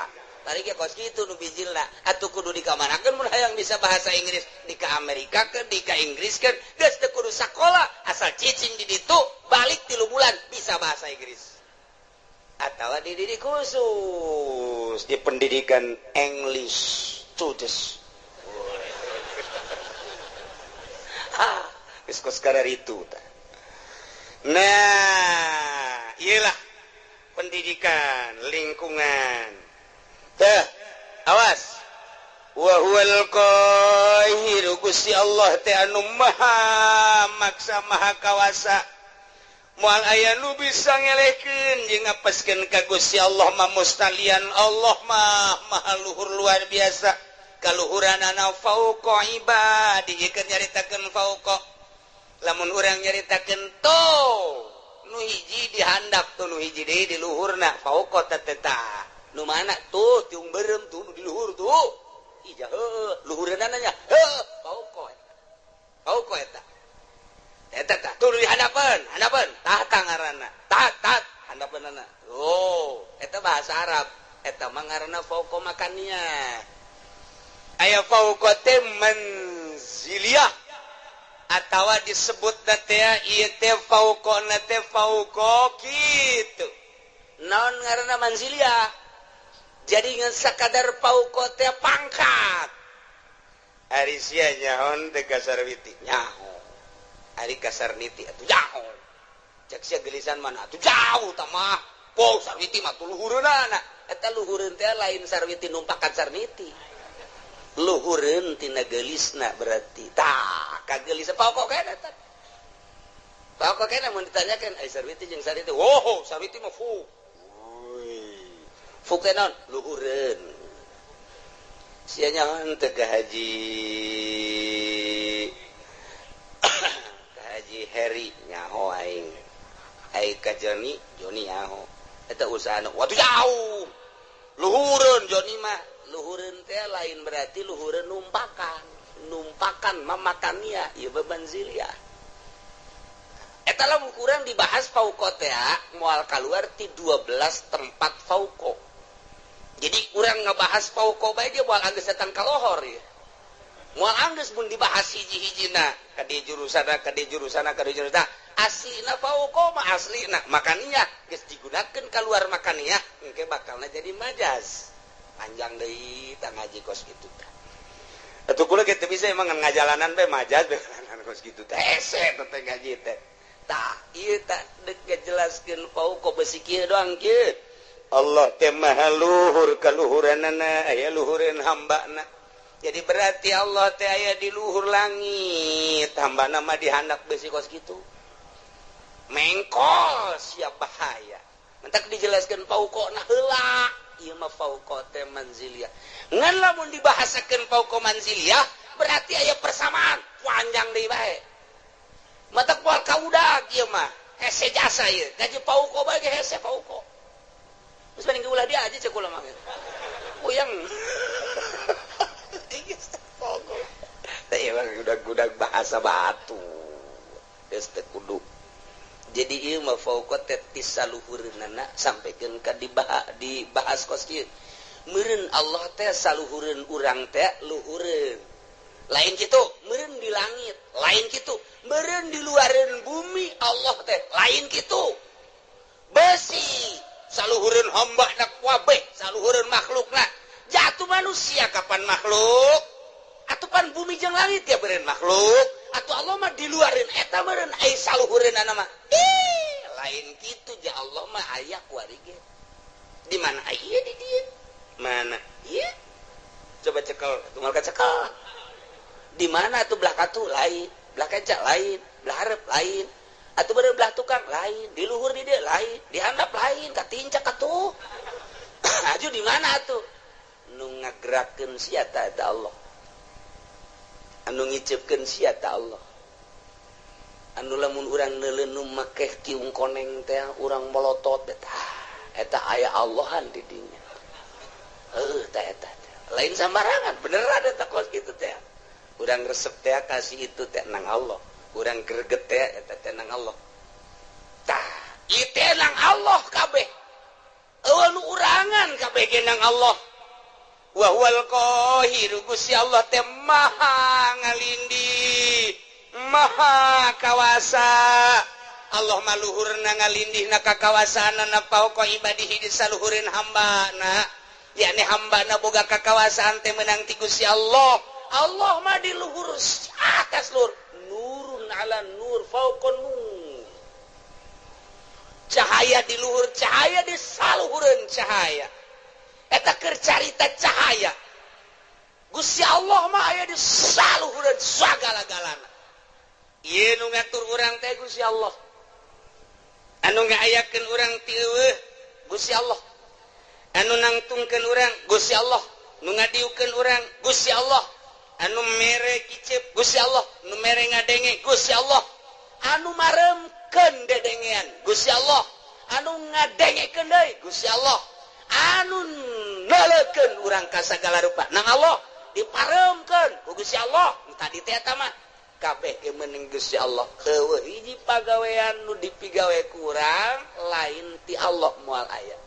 Tadi ge kos kitu nu bijilna atuh kudu dikamanakeun mun hayang bisa bahasa Inggris di ka Amerika keun di ka Inggris keun geus teu kudu sakola asal cicing di ditu balik 3 bulan bisa bahasa Inggris. Atawa dididik khusus di pendidikan English Studies. Ha, geus kos kararitu tah. Nah, Iyalah pendidikan lingkungan teh awas wa huwal qahiru Gusti Allah teh anu maha maksa maha kawasa moal aya nu bisa ngelehkeun jeung ngapeskeun ka Gusti Allah mah mustalian Allah mah maha luhur luar biasa kaluhuranana fauqa ibadihi keur nyaritakeun fauqa lamun urang nyaritakeun to nu hiji dihandap tuh nu hiji deui di luhurna fauqa teh tah nu mana tuh tiung beureum tuh nu di luhur tuh ija heuh luhureunana nya heuh fauqa fauqa eta eta tah tuh di handapeun handapeun tah ngaranna tah tah handapeunana oh eta bahasa Arab eta mah ngaranna fauqa makannya aya fauqa teh manziliyah atawa disebut teh ieu teh fauqa na teh fauqa kitu naon ngaranna manziliyah jadi ngan sakadar fauqa teh pangkat ari sia nyaho teh ka Sarwiti nyaho ari ka Sarniti atuh jauh cek sia gelisan mana atuh jauh tah mah po Sarwiti mah tuh luhureunana eta luhureun teh lain Sarwiti numpakan Sarniti luhureun tina geulisna berarti tah kagelis pokok kene eta pokok kene mun ditanyakeun ai Sarwiti jeung Sarniti wow Sarwiti mah fu fu teh naon luhureun sia nyaho teh ka Haji Haji Heri nyaho aing ai ka Joni Joni nyaho eta usahana waduh jauh luhureun Joni mah luhureun teh lain berarti luhureun numpakan numpakan mamakannya ieu bebanzilia eta lamun kurang dibahas fauqa teh moal kaluar ti 12 tempat fauqa jadi urang ngebahas fauqa bae dia moal anggeus setan kalohor ya moal anggeus mun dibahas hiji-hijina ka di jurusana ka di jurusana ka di jurusana aslina fauqa mah aslina makaninya geus digunakeun kaluar makaninya engke bakalna jadi majaz panjang deui tah ngaji kos kitu tah atuh kula ge teu bisa emang ngajalanan bae majaz bae kos kitu teh hese teh ngaji teh tah ieu tah deuk ngajelaskeun fauqa besi kieu doang kieu Allah teh maha luhur kaluhuranana aya luhureun hambana jadi berarti Allah teh aya di luhur langit hambana mah dihandap besi kos kitu mengkol siap bahaya mentak dijelaskeun fauqa na heula ieu mah fauqa teh manziliyah ngan lamun dibahasakeun fauqa manziliyah berarti aya persamaan panjang deui bae matak moal kaudag ieu mah hese jasa ieu gaji fauqa bae ge hese fauqa geus mending ulah dia aja cek ulah mah puyeng fauqa teh ieu mah gudag-gudag bahasa batu geus teu kudu jadi ieu mah fauqa teh ti saluhureunana sampaikeun ka dibahas kos kieu meureun Allah teh saluhureun urang teh luhureun lain kitu meureun di langit lain kitu meureun di luareun bumi Allah teh lain kitu besi saluhureun hamba na kabeh saluhureun makhlukna jatuh manusia kapan makhluk atuh pan bumi jeung langit ya meureun makhluk atuh Allah mah di luareun eta meureun ai saluhureunana mah ih lain kitu ja Allah mah aya kuari ge di mana aya di dieu mana ieu coba cekel tunggal kacekel di mana atuh belah katu lain belah kenca lain belah hareup lain atuh beureum belah tukang lain di luhur di dieu lain di handap lain katincak atuh aju di mana atuh nu ngagerakeun sia ta eta Allah anu ngiceupkeun sia ta Allah anu lamun urang neuleun nu makeh kiung koneng teh urang molotot eta eta aya Allahan di dinya heuh tah eta lain sambarangan beneran eta kos kitu teh urang resep teh kasih itu teh nang Allah urang greget teh eta teh nang Allah tah ieu teh nang Allah kabeh eueuh nu urangan kabeh ge nang Allah wa huwal qahiru Gusti Allah teh maha ngalindih maha kawasa Allah mah luhurna ngalindihna ka kawasaanana fauqa ibadihi di saluhureun hambana yakni hambana boga kakawasaan teh meunang ti Gusti Allah Allah mah di luhur atas luhur nurun ala nur fauqa nur Cahaya di luhur cahaya di saluhureun cahaya. Eta keur carita cahaya. Gusti Allah mah aya di saluhureun sagala-galana. Ieu nu ngatur urang teh Gusti Allah. Anu ngaayakeun urang ti eueuh Gusti Allah. Anu nangtungkeun urang Gusti Allah, nu ngadiukeun urang Gusti Allah, anu mere kicep Gusti Allah, nu mere ngadenge Gusti Allah, anu maremkeun dedengean Gusti Allah, anu ngadengekeun deui Gusti Allah, anu naleukeun urang ka sagala rupa nang Allah diparemkeun ku Gusti Allah. Nu tadi teh eta mah kabeh ge meunang Gusti Allah. Eueuh hiji pagawean nu dipigawe ku urang lain ti Allah moal aya.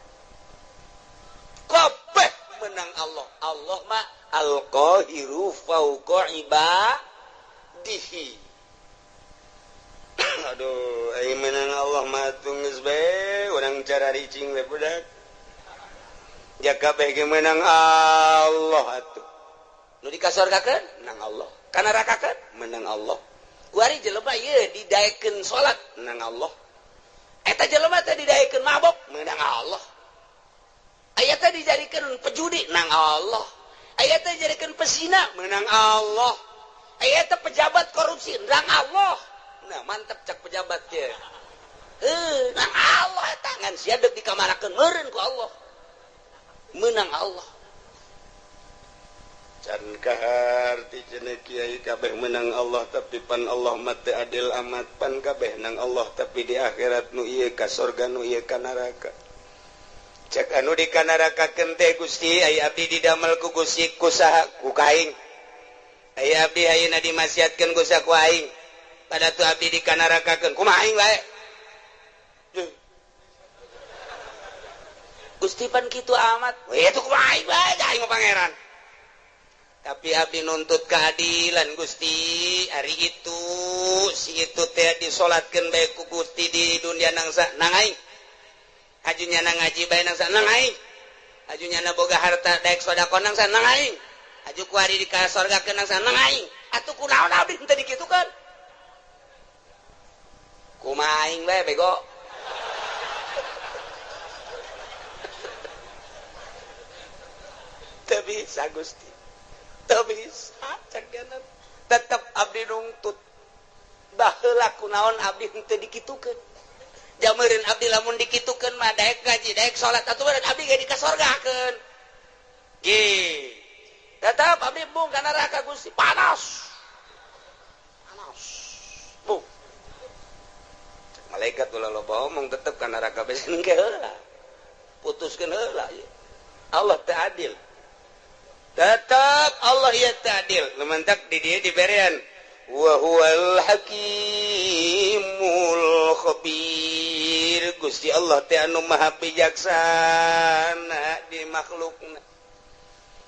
Kabeh menang Allah. Allah mah al-qahiru fauqa ibadihi. Aduh, ai menang Allah mah geus bae urang cara ricing we budak. Ja kabeh ge menang Allah atuh. Nu dikasorgakeun menang Allah, ka nerakakeun menang Allah. Kuari jelema ieu didaekeun salat menang Allah. Eta jelema teh didaekeun mabok menang Allah. Aya teh dijadikeun pejudi nang Allah. Aya teh dijadikeun pesina menang Allah. Aya teh pejabat korupsi nang Allah. Nah, mantep cak pejabat ge. Nang Allah tangan sia deuk dikamarakeun meureun ku Allah. Menang Allah. Can kaharti cenah kiai kabeh menang Allah tapi pan Allah mah teu adil amat, pan kabeh nang Allah tapi di akhirat nu ieu ka sorga nu ieu ka neraka. Cek anu dikanarakakeun teh Gusti aya abdi didamel ku Gusti ku saha ku kaing. Aya abdi ayeuna dimaksiatkeun ku saha ku aing. Pada tu abdi dikanarakakeun kumaha aing bae. Gusti pan kitu amat. We itu kumaha aing bae aing mah pangeran. Tapi abdi nuntut keadilan Gusti, ari itu si itu teh disolatkeun bae ku Gusti di dunia nangsa nang aing. Hajunya na ngaji bae nang nang aing. Hajunya na boga harta daek sedekah nang nang aing. Haju ku ari di ka sorgakeun nang nang aing. Atuh kunaon abdi teu dikitukeun? Kumaha aing bae bego. Teu bisa Gusti. Teu bisa cek Tetep abdi nungtut. Baheula kunaon abdi henteu dikitukeun. Jameureun abdi lamun dikitukeun mah daek ngaji, daek salat atuh meureun abdi ge dikasorgakeun. Ge. Tetep abdi embung ka neraka Gusti, panas. Panas. Bung. Malaikat ulah loba omong tetep ka neraka bae engke heula. Putuskeun heula ieu. Allah teh adil. Tetep Allah ieu teh adil. Lumantak di dieu diberean wa huwal hakimul khabir. Gusti Allah teh anu maha bijaksana di makhlukna.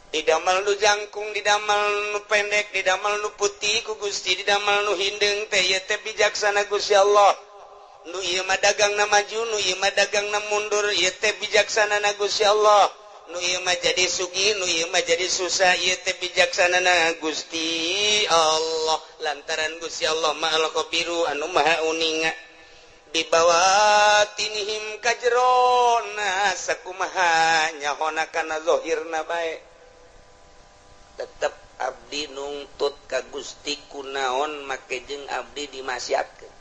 Didamel nu jangkung, didamel nu pendek, didamel nu putih ku Gusti, didamel nu hindeung teh ieu teh bijaksana Gusti Allah. Nu ieu mah dagangna maju, nu ieu mah dagangna mundur, ieu teh bijaksana na Gusti Allah. Nu ieu mah jadi sugih, nu ieu mah jadi susah, ieu teh bijaksana na Gusti Allah. Lantaran Gusti Allah mah al-khabiru anu maha uninga. Dibawatinihim kajrona sakumaha nyahona kana zahirna bae. Tetep abdi nungtut ka Gusti kunaon make jeung abdi dimaksiatkeun.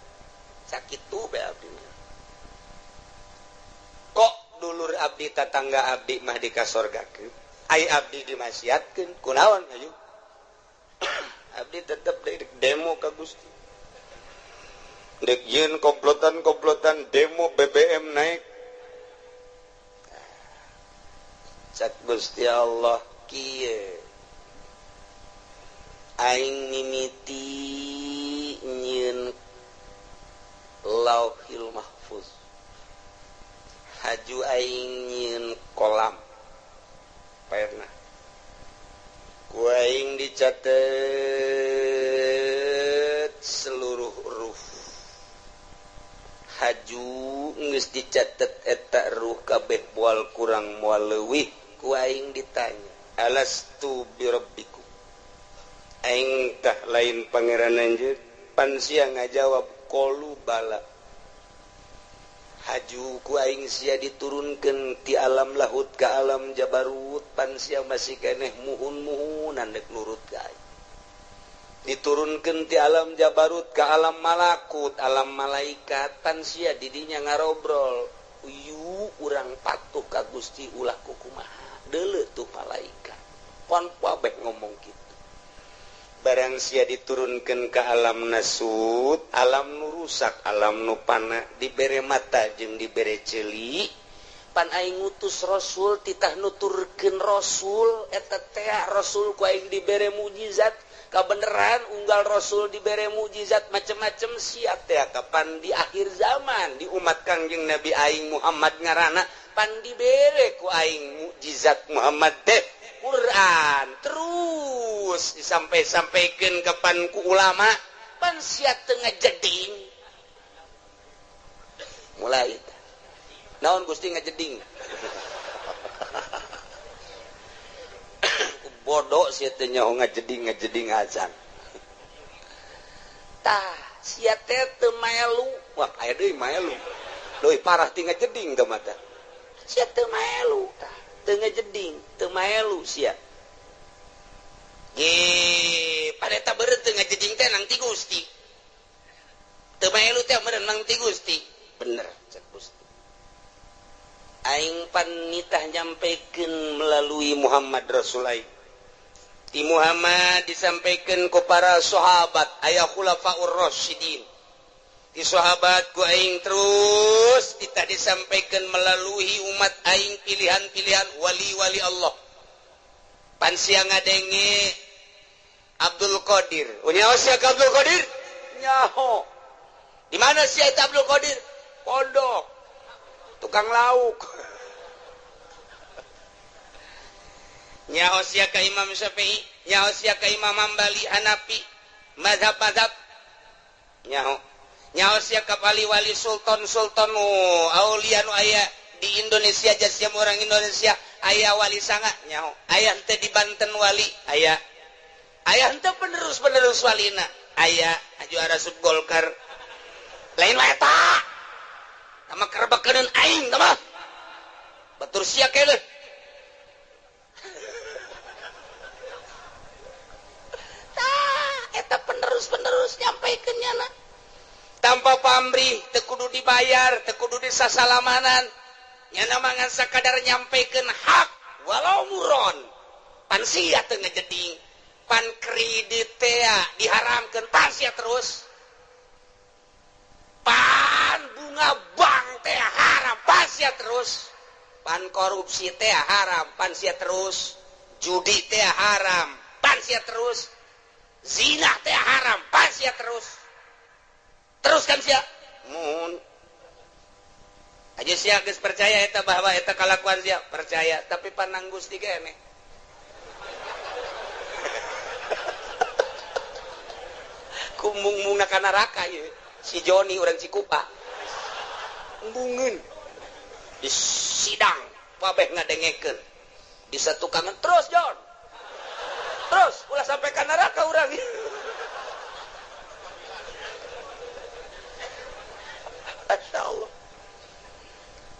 Sakitu bae abdi. Kok dulur abdi tatangga abdi mah dikasorgakeun, ai abdi dimaksiatkeun kunaon ayo. Abdi tetep demo ka Gusti. Dek yeun komplotan-komplotan demo BBM naik. Cak Gusti Allah kieu. Aing mimiti nyieun Lauhil Mahfuz. Haju aing nyieun kolam. Pernah. Ku aing dicatet seluruh huruf. Haju geus dicatet eta ruh kabeh moal kurang moal leuwih. Ku aing ditanya, alastu birabbikum? Aing tah lain pangeran anjeun. Pan sia ngajawab qalu bala. Haju ku aing sia diturunkeun ti alam lahut ka alam jabarut pan sia masih keneh muhun-muhunan dek nurut ka aing. Diturunkeun ti alam jabarut ka alam malakut, alam malaikat pan sia didinya ngarobrol. Uyu urang patuh ka Gusti ulah kukumaha. Deuleu tuh malaikat. Pan kabeh ngomong kitu. Barang sia diturunkan ke alam nasut, alam nu rusak, alam nu pana, dibere mata jeung dibere ceuli, pan aing ngutus rasul titah nuturkeun rasul eta teh rasul ku aing dibere mukjizat, kabeneran unggal rasul dibere mukjizat macem-macem sia teh kapan di akhir zaman di umat Kangjeng Nabi aing Muhammad ngaranna pan dibere ku aing mukjizat Muhammad teh Quran terus disampai-sampaikan kapan ku ulama pan sia teu ngajeding mulai naon Gusti ngajeding bodoh sia teh nyaho ngajeding ngajeding acan tah sia teh teu maelu wah aya deui maelu leuwih parah ti ngajeding teh mah tah sia teu maelu tah teu ngajeding teu maelu sia ge pada eta beureut teu ngajeding teh nang ti Gusti teu maelu teh meureun nang ti Gusti bener cek Gusti aing pan nitah nyampekeun melalui Muhammad Rasul aing ti Muhammad disampaikan ku para sahabat aya khulafaur rasyidin di sahabat ku aing terus kita disampaikan melalui umat aing pilihan-pilihan wali-wali Allah pan sia ngadenge Abdul Qadir nyaho sia ka Abdul Qadir nyaho di mana sia eta Abdul Qadir pondok tukang lauk nyaho sia ka Imam Syafi'i nyaho sia ka Imam Hambali Hanafi mazhab-mazhab nyaho nyaho sia ka wali-wali sultan-sultan aulia nu aya di Indonesia jasiam orang Indonesia aya wali sanga nyaho aya henteu di Banten wali aya aya henteu penerus-penerus walina aya juara sub Golkar lain wae eta tama kerebekeun aing tama batur sia keneh tah eta penerus-penerus nyampaikeun nyana tanpa pamrih teu kudu dibayar teu kudu disasalamanan nyana mah ngan sakadar nyampaikeun hak walau muron pan sia teu ngajeding pan kredit teh diharamkeun pan sia terus pan bunga bank teh haram pan sia terus pan korupsi teh haram pan sia terus judi teh haram pan sia terus zina teh haram pan sia terus terus kan sia mun aja sia geus percaya eta bahwa eta kalakuan sia percaya tapi panang Gusti keneh kumung-mungna ka neraka ieu si Joni urang Cikupa embungeun di sidang kabeh ngadengekeun di satukangan terus Jon terus ulah sampai ka neraka urang. Masya Allah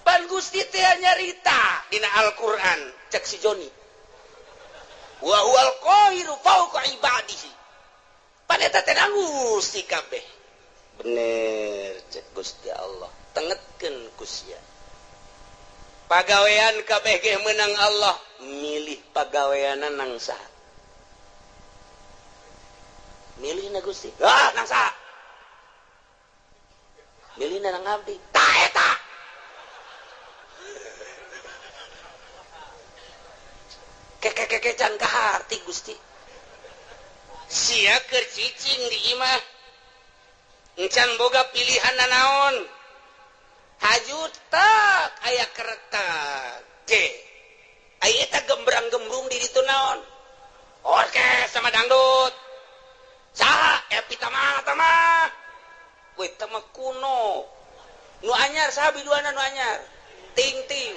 pan Gusti teh nyarita dina Al-Qur'an cek si Joni wa huwal qahiru fawqa ibadihi pan eta teh Gusti kabeh bener cek Gusti Allah tengetkeun ku sia pagawean kabeh ge meunang Allah milih pagaweanna nang saha milihna Gusti ah nang saha milihna nang abdi tah eta keke can kaharti Gusti sia keur cicing di imah encan boga pilihan nanaon haju tak aya keretak ge aya eta gembrang-gembrung di ditu naon orkes sama dangdut saha Epi Tama tama we tama kuno nu anyar saha biduana nu anyar ting-ting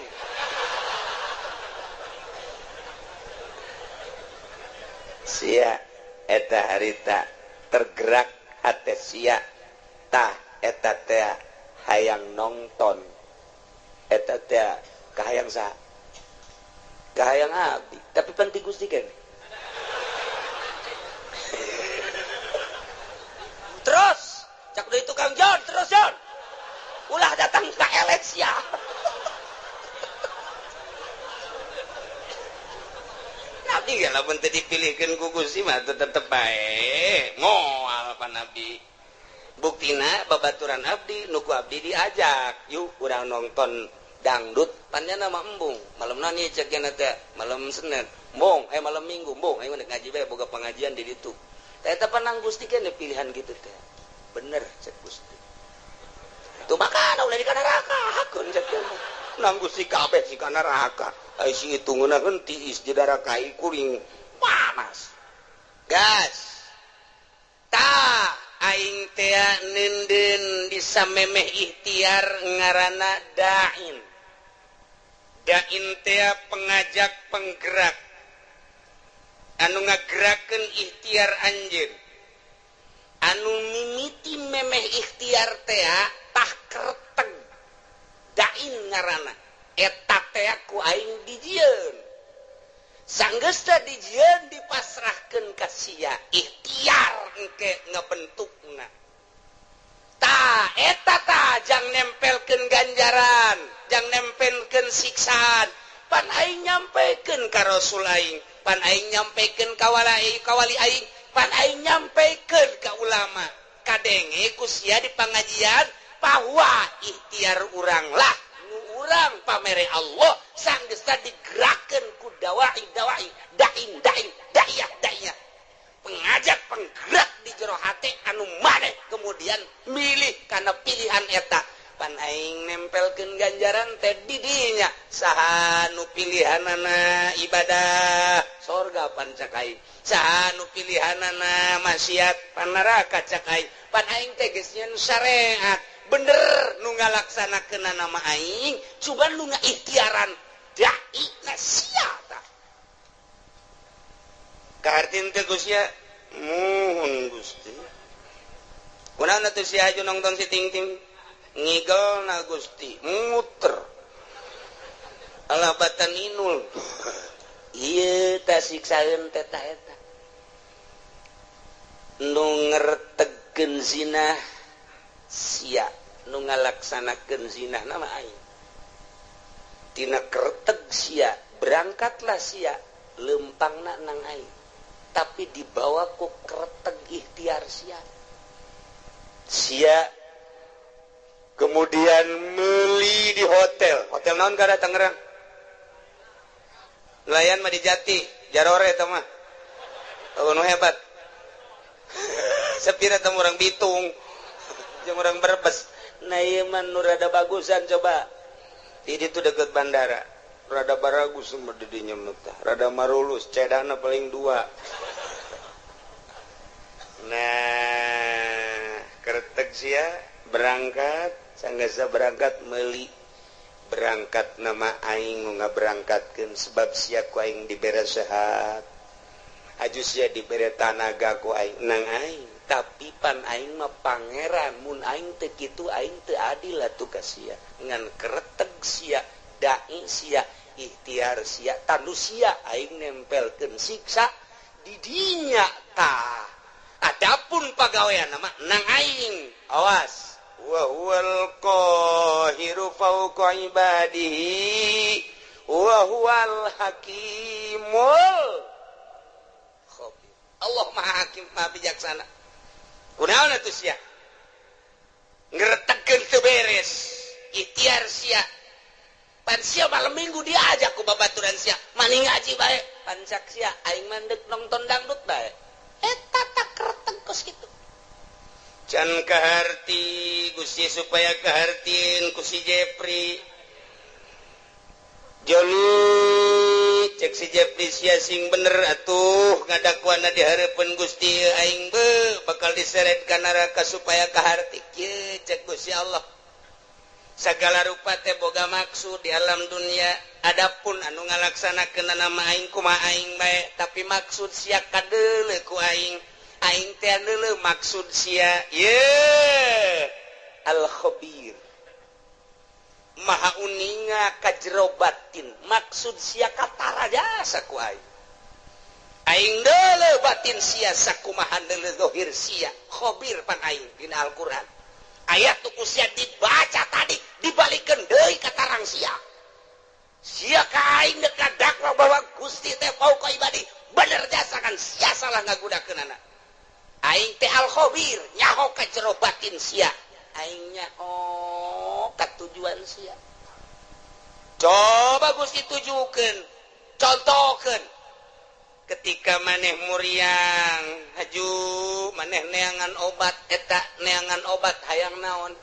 sia eta harita tergerak hate sia tah eta teh hayang nonton Eta teh kahayang saha? Kahayang abdi, tapi pan ti Gusti keneh. Terus cak deui tukang John, terus John. Ulah datang ka elet sia. Nabi ge lamun teu dipilihkeun ku Gusti mah tetep bae moal pa Nabi. Buktina babaturan abdi nu ku abdi diajak, yuk urang nonton dangdut panjana mah embung. Malam nani cek nya teh, malam Senin. Embung, malam Minggu embung, aing mah ngaji bae boga pengajian di ditu. Tah eta panang Gusti keneh pilihan gitu teh. Bener cek Gusti. Itu makana ulah di kana neraka, hakeun cek teh. Nang Gusti kabeh si kana neraka. Ai si itu ngeunaheun tiis di darakai kuring panas. Gas. Ta aing teh neundeun di samemeh ikhtiar ngaranna da'in. Da'in teh pengajak penggerak. Anu ngagerakeun ikhtiar anjeun. Anu mimiti memeh ikhtiar teh tah kerteg. Da'in ngaranna. Eta teh ku aing dijieun. Sanggeusna dijieun dipasrahkeun ka sia. Ikhtiar engke ngabentukna. Ta eta ta jang nempelkeun ganjaran, jang nempelkeun siksaan. Pan aing nyampekeun ka Rasul aing, pan aing nyampekeun ka wali aing, pan aing nyampekeun ka ulama. Kadenge ku sia di pangajian bahwa ikhtiar urang lah nu urang pamere Allah sanggeusna digerakkeun ku dawai dawai dain dain da'iyah da'iyah. Pengajak penggerak di jero hate anu maneh kemudian milih kana pilihan eta. Pan aing nempelkeun ganjaran teh di dinya saha nu pilihanana ibadah sorga pan cak aing, saha nu pilihanana maksiat pan neraka cak aing. Pan aing teh geus nyeun syariat bener nu ngalaksanakeunana nama aing, cuman nu ngaikhtiaran dai na sia tah. Kahartin teh Gusti muhun Gusti. Kunaon atuh sia aju nongton si Ting-ting? Ngigel na Gusti, muter. Alah batan inul. Ieu tah siksaeun teh tah eta. Nu ngertegkeun zina sia, nu ngalaksanakeun zina nama aing. Tina kerteg sia, berangkatlah sia lempangna nang aing. Tapi dibawa ku kerteg ikhtiar sia. Sia kemudian meli di hotel. Hotel naon kada Tangerang? Nelayan mah di Jati, Jarore eta mah. Oh, nu hebat. Sepira teh urang Bitung, jeung urang Brebes. Nah ieu mah nu rada bagusan coba. Di ditu deket bandara. Rada baragus mah di dinya mah tah. Rada marulus, cedana paling dua. Nah, kerteg sia berangkat, sanggasa berangkat meuli. Berangkat nama aing nu ngaberangkatkeun sebab sia ku aing dibere sehat. Aju sia dibere tanaga ku aing nang aing, tapi pan aing mah pangeran, mun aing teu kitu aing teu adil atuh ka sia. Ngan kereteg sia, dai sia, ikhtiar sia, tanu sia aing nempelkeun siksa di dinya tah. Adapun pagawean mah nang aing, awas. Wa huwal qahiru fawqa ibadihi wa huwal hakimul khabir. Allah Maha Hakim, Maha Bijaksana. Kunaon atuh sia? Ngretegkeun teu beres, ikhtiar sia. Pan sia malam Minggu diajak ku babaturan sia, mani ngaji bae, pan cak sia aing mah deuk nonton dangdut bae. Eta tak kreteg kos kitu. Can kaharti Gusti supaya kahartin ku si Jepri. Joni cek si Jepri sia sing bener atuh ngadakuana di hareupeun Gusti aing be bakal diseret ka neraka supaya kaharti kieu cek Gusti Allah. Sagala rupa teh boga maksud di alam dunia. Adapun anu ngalaksanakeun nama aing kumaha aing bae, tapi maksud sia kadeuleu ku aing. Aing teh deuleu maksud sia. Ye al khabir. Maha uninga ka jero batin maksud sia katara jasa ku aing. Aing deuleu batin sia sakumaha deuleu zahir sia. Khabir pan aing dina Al-Qur'an. Ayat tu ku sia dibaca tadi dibalikeun deui ka tarang sia. Sia ka aing deuk kadakwa bahwa Gusti teh fauqa ibadi. Bener jasa kan sia salah ngagunakeunana. Aing teh al-khabir nyaho ka jero batin sia. Aing nyaho ka tujuan sia. Coba Gusti tujukeun, contohkeun. Ketika maneh muriang haju maneh neangan obat eta neangan obat hayang naon?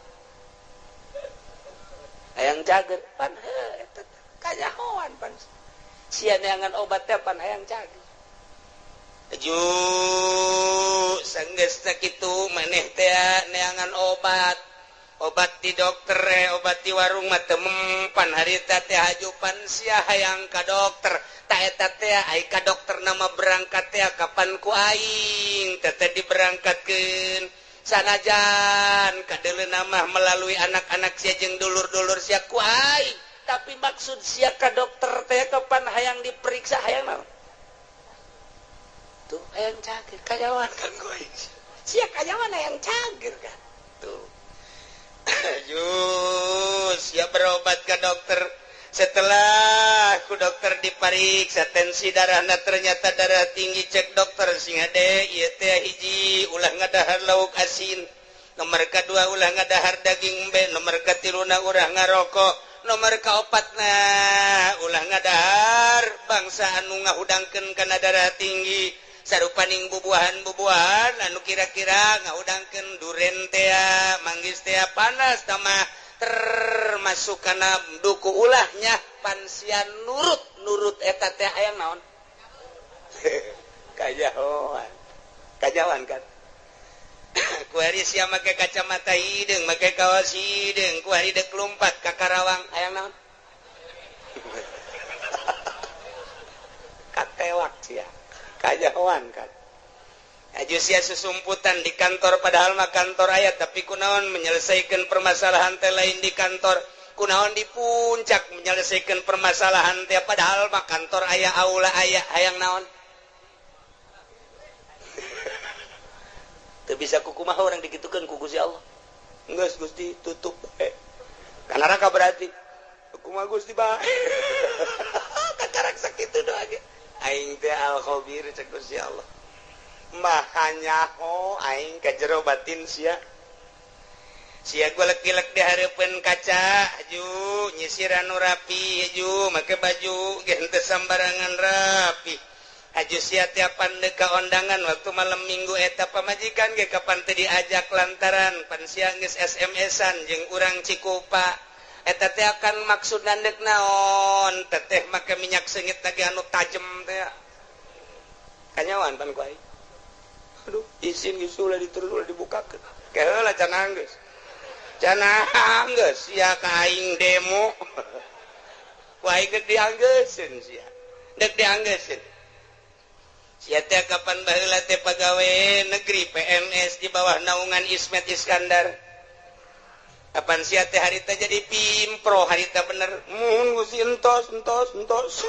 Hayang cager pan heuh eta kanyahoan pan. Sia neangan obat teh pan hayang cager. Haju sanggeus sakitu maneh teh neangan obat. Obat di dokter, obat di warung mah teu mempan harita teh haju pan sia hayang ka dokter. Ta eta teh ai ka dokter nama berangkat teh kapan ku aing teh teh diberangkatkeun. Sanajan kadeuleuna mah melalui anak-anak sia jeung dulur-dulur sia ku aing. Tapi maksud sia ka dokter teh kapan hayang diperiksa hayang naon? Tuh hayang cager kanyawan kan ku aing. Sia kanyawan hayang cager kan. Tuh. Jus, ya berobat ke dokter. Setelah ku dokter dipariksa tensi darahna ternyata darah tinggi, cek dokter sing hade ieu teh hiji ulah ngadahar lauk asin, nomor kadua ulah ngadahar daging embe, nomor katiluna ulah ngarokok, nomor kaopatna ulah ngadahar bangsa anu ngahudangkeun kana darah tinggi. Sarupaning bubuahan-bubuahan anu kira-kira ngahudangkeun duren tea, manggis tea panas tamah termasuk kana duku ulahnya pansian nurut eta teh hayang naon? Kajahoan. Kajawan kan. Kuari sia make kacamata hideung, make kaos hideung, kuari deuk lumpat ka Karawang hayang naon? Katewak sia. Kajahoan kan. Aju sia susumputan di kantor padahal mah kantor aya tapi kunaon menyelesaikan permasalahan teh lain di kantor, kunaon di puncak menyelesaikan permasalahan teh padahal mah kantor aya aula aya hayang naon? Teu bisa kukumaha orang dikitukeun ku Gusti Allah. Geus Gusti tutup bae. Ka neraka berarti. Kumaha Gusti bae. Kakarak sakitu doa ge. Aing teh al-khabir cek Gusti Allah. Maha nyaho aing ka jero batin sia. Sia golek-golek di hareupeun kaca, ju nyisiran nu rapi, ju make baju ge henteu sambarangan rapi. Haju sia tiapan deuk ka ondangan waktu malam minggu eta pamajikan ge kapan teu diajak lantaran pan sia geus SMS-an jeung urang Cikupa. Eta teh akan maksud nandek naon teteh make minyak seungit lagi anu tajem teh kanyawan pan ku aing. Aduh isin geus ulah diterus ulah dibukakeun keheula can geus geus sia ka aing demo ku aing geus dianggeuseun sia deuk dianggeuseun sia teh kapan baheula teh pagawe negeri PNS di bawah naungan Ismet Iskandar. Kapan sia teh harita jadi pimpro harita bener mun Gusti entos entos entos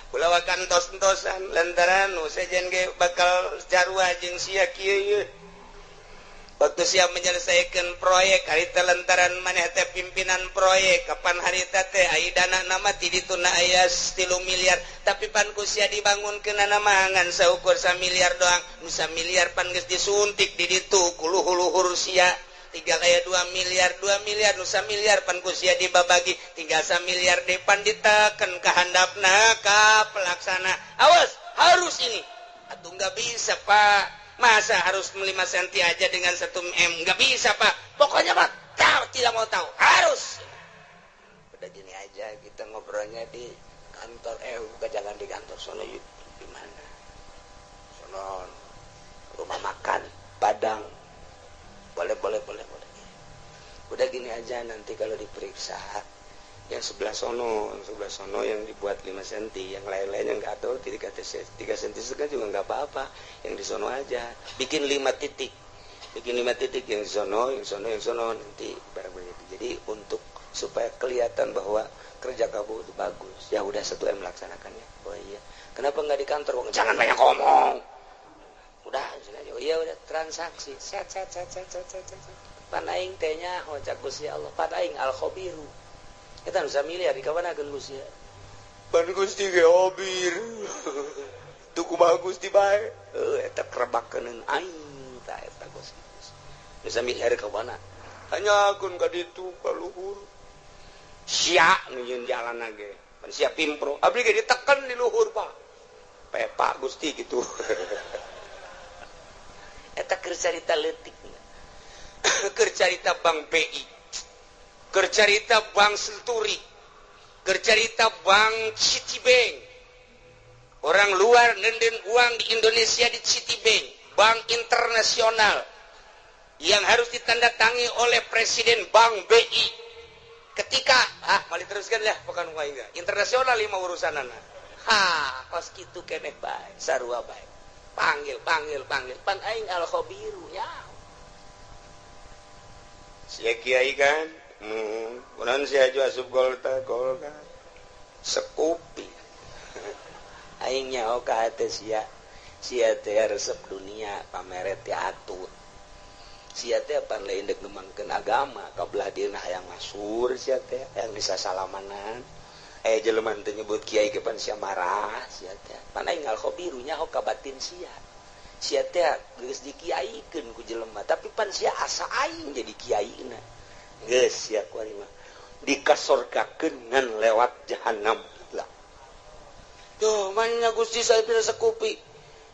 ulah wakan entos entosan lantaran nu sejen ge bakal jarua jeung sia kieu ieu. Waktu sia menyelesaikan proyek harita lantaran maneh teh pimpinan proyek kapan harita teh ai dana nama ti dituna aya 3 miliar tapi pan ku sia dibangunkeunana mah ngan saukur 1 miliar doang nu 1 miliar pan geus disuntik di ditu ku luhur-luhur sia. Tinggal aya 2 miliar 2 miliar nu 1 miliar pan ku sia dibabagi tinggal 1 miliar depan diteken ka handapna ka pelaksana. Awas harus ini atuh nggak bisa Pak, masa harus 5 cm aja dengan 1 m nggak bisa Pak, pokoknya Pak tahu tidak mau tahu harus. Udah gini aja kita ngobrolnya di kantor, bukan jangan di kantor sono yuk di mana sono rumah makan Padang. Boleh. Udah gini aja nanti kalau diperiksa yang sebelah sono yang dibuat 5 cm, yang lain-lainnya nggak tahu 3 cm juga nggak apa-apa, yang di sono aja bikin 5 titik. Bikin 5 titik, yang sono, yang sono, yang sono, nanti barang begitu. Jadi untuk supaya kelihatan bahwa kerja kamu itu bagus. Ya udah 1 M melaksanakannya. Oh iya. Kenapa nggak di kantor? Jangan banyak ngomong. Udah, oh iya udah transaksi. Set set set set set set. Set. Pan aing teh nyaho cak Gusti Allah. Pan aing al khabiru. Eta nu samiliar di kawana Gusti. Pan Gusti ge hobir. Tuh kumaha Gusti bae. Heuh eta kerebakeun aing tah eta Gusti. Nu samiliar ka mana? Hanyakeun ka ditu ka luhur. Sia nu nyieun jalan ge. Pan sia pimpro. Abdi ge diteken di luhur, Pak. Pepa Gusti gitu. Eta keur carita leutik. Keur carita Bank BI. Keur carita Bank Senturi. Keur carita Bank Citibank. Orang luar nenden uang di Indonesia di Citibank, bank internasional yang harus ditandatangi oleh Presiden Bank BI. Ketika ah, mali teruskan lah bukan aing internasional lima urusanana. Ha, kos kitu keneh bae, sarua bae. Panggil, panggil, panggil. Pan aing al khabiru ya. Sia kiai kan? Kunaon sia aju asup Golkar, Golkar. Sekupi. Aing nyaho ka hate sia. Sia teh resep dunia, pameret teh atut. Sia teh pan lain dek ngembangkeun agama, kabelah dieuna hayang masur sia teh, hayang disasalamanan. Eh jelema teh nyebut kiai ge pan sia marah sia teh. Pan aing al khabiru nyaho ka batin sia. Sia teh geus dikiaikeun ku jelema, tapi pan sia asa aing jadi kiaina. Geus sia kuari mah dikasorgakeun ngan lewat jahanam lah. Duh, mana Gusti saya bisa sekupi.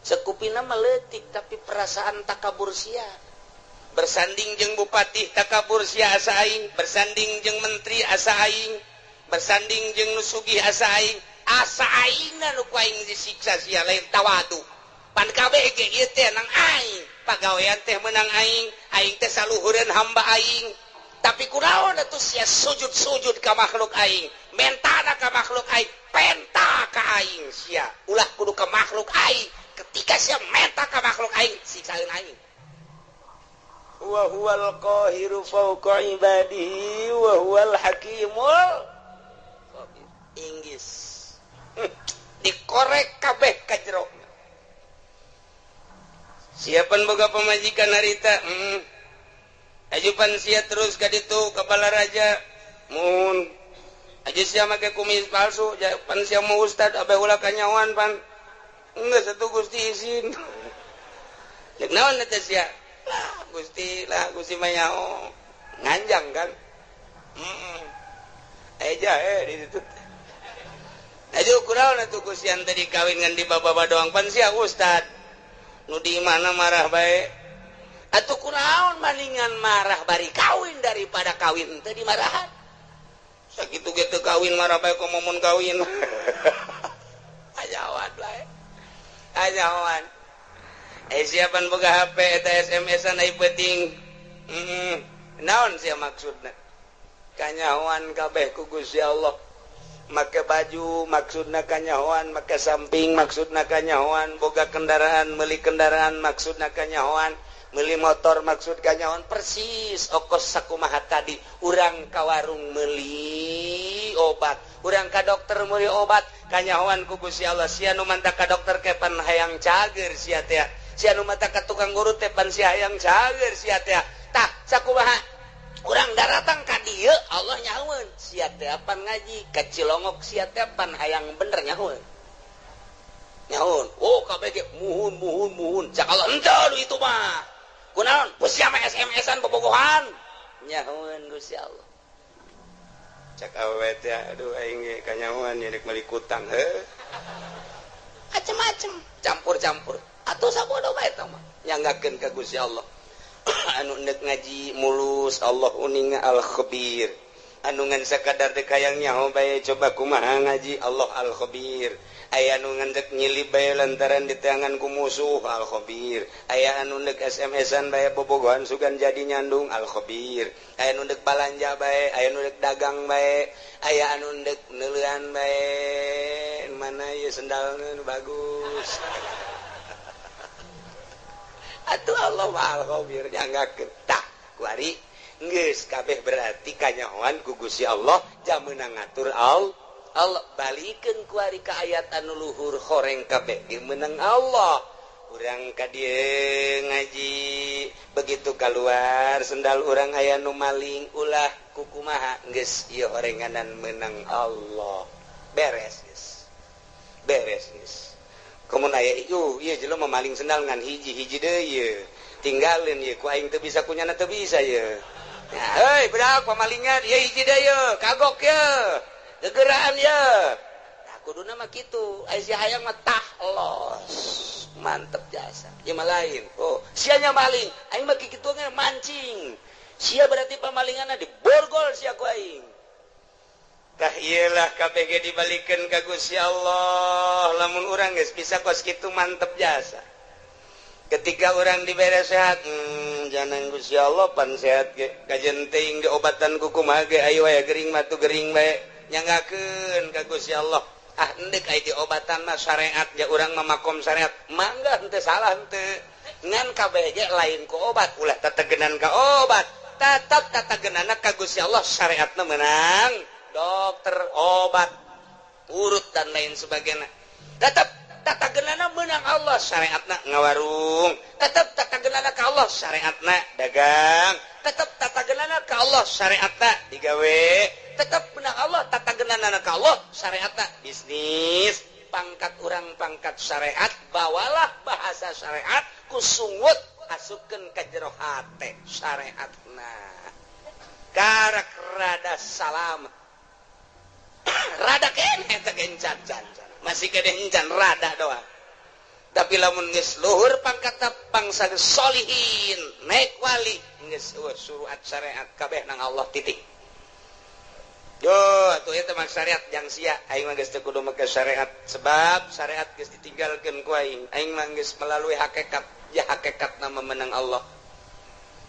Sekupina mah leutik tapi perasaan takabur sia. Bersanding jeung bupati takabur sia asa aing, bersanding jeung menteri asa aing, bersanding jeung nu sugih asa aing, asa aingna nu ku aing disiksa sia lain tawadu. Pan kabeh ge ieu teh nang aing, pagawean teh meunang aing, aing teh saluhureun hamba aing. Tapi kunaon atuh sia sujud-sujud ka makhluk aing, mentana ka makhluk aing, penta ka aing sia. Ulah kudu ka makhluk aing. Ketika sia menta ka makhluk aing, siksaeun aing. Wa huwal qahiru fawqa ibadihi wa huwal hakimul khabir. Inggris. Dikorek kabeh ka jero. Siapan boga pamajikan harita? Ajupan sia terus ka ditu ka Balaraja. Mun aja sia make kumis palsu, pan sia mau ustad abeh ulah kanyawan pan. Geus atuh Gusti izin. Ceuk naon eta sia? Lah Gusti, lah Gusti mah nyaho. Nganjang kan? Eja di ditu. Aju kunaon atuh Gusti ante dikawin ngan di baba doang pan sia ustad. Nu di mana marah bae. Atuh kunaon maningan marah bari kawin daripada kawin teu dimarahan. Sakitu ge teu kawin marah bae komo mun kawin. Ajawan bae. Ajawan. Siapan boga HP eta SMS-an ai penting. Naon sia maksudna? Kanyahoan kabeh ku Gusti Allah. Make baju maksudna kanyahoan, make samping maksudna kanyahoan, boga kendaraan, meuli kendaraan maksudna kanyahoan, meuli motor maksud kanyahoan, persis okos sakumaha tadi urang ka warung meuli obat, urang ka dokter meuli obat, kanyahoan ku Gusti Allah. Sia nu manta ka dokter ke pan hayang cager sia teh, sia nu manta ka tukang urut teh pan sia hayang cager sia teh. Tah sakumaha urang daratang ka dieu Allah nyahoeun sia teh pan ngaji ka Cilongok sia teh pan hayang bener nyahoeun. Nyahoeun oh kabeh ge muhun muhun muhun cak Allah henteu itu mah. Kunaon sia mah SMS-an bobogohan nyahoeun Gusti Allah. Cak awewe teh aduh aing ge kanyahoan ieu rek meuli kutang heuh. Macem-macem campur-campur atuh sabodo bae eta mah nyanggakeun ka Gusti Allah. Anu nek ngaji mulus Allah uninga al khabir. Anu ngan sakadar teh hayang nyaho bae coba kumaha ngaji Allah al khabir. Aya anu ngan dek nyilib bae lantaran diteangan ku musuh al khabir. Aya anu nek SMS-an bae bobogohan sugan jadi nyandung al khabir. Aya anu dek balanja bae, aya anu dek dagang bae, aya anu dek neuleuan bae, mana ieu sendalna nu bagus. Atuh Allah mah al-khabir nyanggakeun. Tah kuari geus kabeh berarti kanyahoan ku Gusti Allah jam meunang ngatur Allah. Allah balikeun kuari ka ayat anu luhur horeng kabeh ge meunang Allah. Urang ka dieu ngaji begitu keluar sendal urang aya nu maling ulah kukumaha geus ieu horenganan meunang Allah. Beres geus. Beres geus. Komun aya ieu ieu jelema maling sendal ngan hiji-hiji deui ieu. Tinggalin ieu ku aing teu bisa kunyana teu bisa ieu. Hei budak pamalingan ieu hiji deui ieu kagok ieu. Gegeraan ieu. Tah kuduna mah kitu aya si hayang mah tah los. Mantep jasa. Ieu mah lain. Oh, sia nya maling. Aing mah kitu ge mancing. Sia berarti pamalinganna diborgol sia ku aing. Tah iyalah KBG dibalikeun ka Gusti Allah. Lamun urang geus bisa kos kitu mantep jasa. Ketika urang dibere sehat, jangan Gusti Allah pan sehat ge. Kajen teuing diobatan ku kumaha ge ayo aya gering mah tu gering bae. Nyanggakeun ka Gusti Allah. Ah endek aya diobatan mah syariat ja urang mah makom syariat. Mangga henteu salah henteu. Ngan kabeh ge lain ku obat, ulah tetegenan ka obat. Tetep tatagenana ka Gusti Allah syariatna meunang. Dokter obat urut dan lain sebagainya. Tetep tatagenana meunang Allah syariatna ngawarung. Tetep tatagenana ka Allah syariatna dagang. Tetep tatagenana ka Allah syariatna digawe. Tetep meunang Allah tatagenana ka Allah syariatna bisnis. Pangkat urang pangkat syariat, bawalah bahasa syariat ku sungut asupkeun ka jero hate syariatna. Karak rada salam. Rada keneh teh gencan can. Masih keneh encan rada doang. Tapi lamun geus luhur pangkatna bangsa solihin, naik wali geus suruat syariat kabeh nang Allah titik. Yo atuh eta mah syariat jang sia, aing mah geus teu kudu make syariat sebab syariat geus ditinggalkeun ku aing. Aing mah geus melalui hakikat, ya hakikatna mah meunang Allah.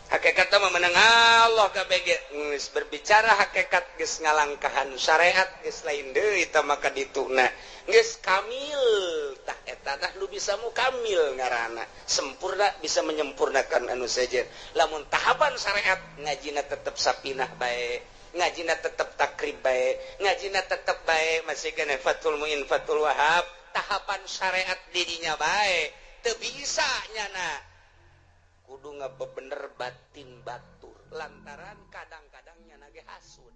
Hakikatna mah meunang Allah kabeh ge geus berbicara hakikat geus ngalangkahan syariat geus lain deui tah maka dituna. Geus kamil tah eta tah nu bisa mukamil ngaranna sempurna bisa menyempurnakan anu sejen. Lamun tahapan syariat ngajina tetep sapinah bae, ngajina tetep takrib bae, ngajina tetep bae masih keneh Fathul Muin Fathul Wahab tahapan syariat didinya bae teu bisa nyana. Kudu ngabebener batin batur lantaran kadang-kadang nyana ge hasud.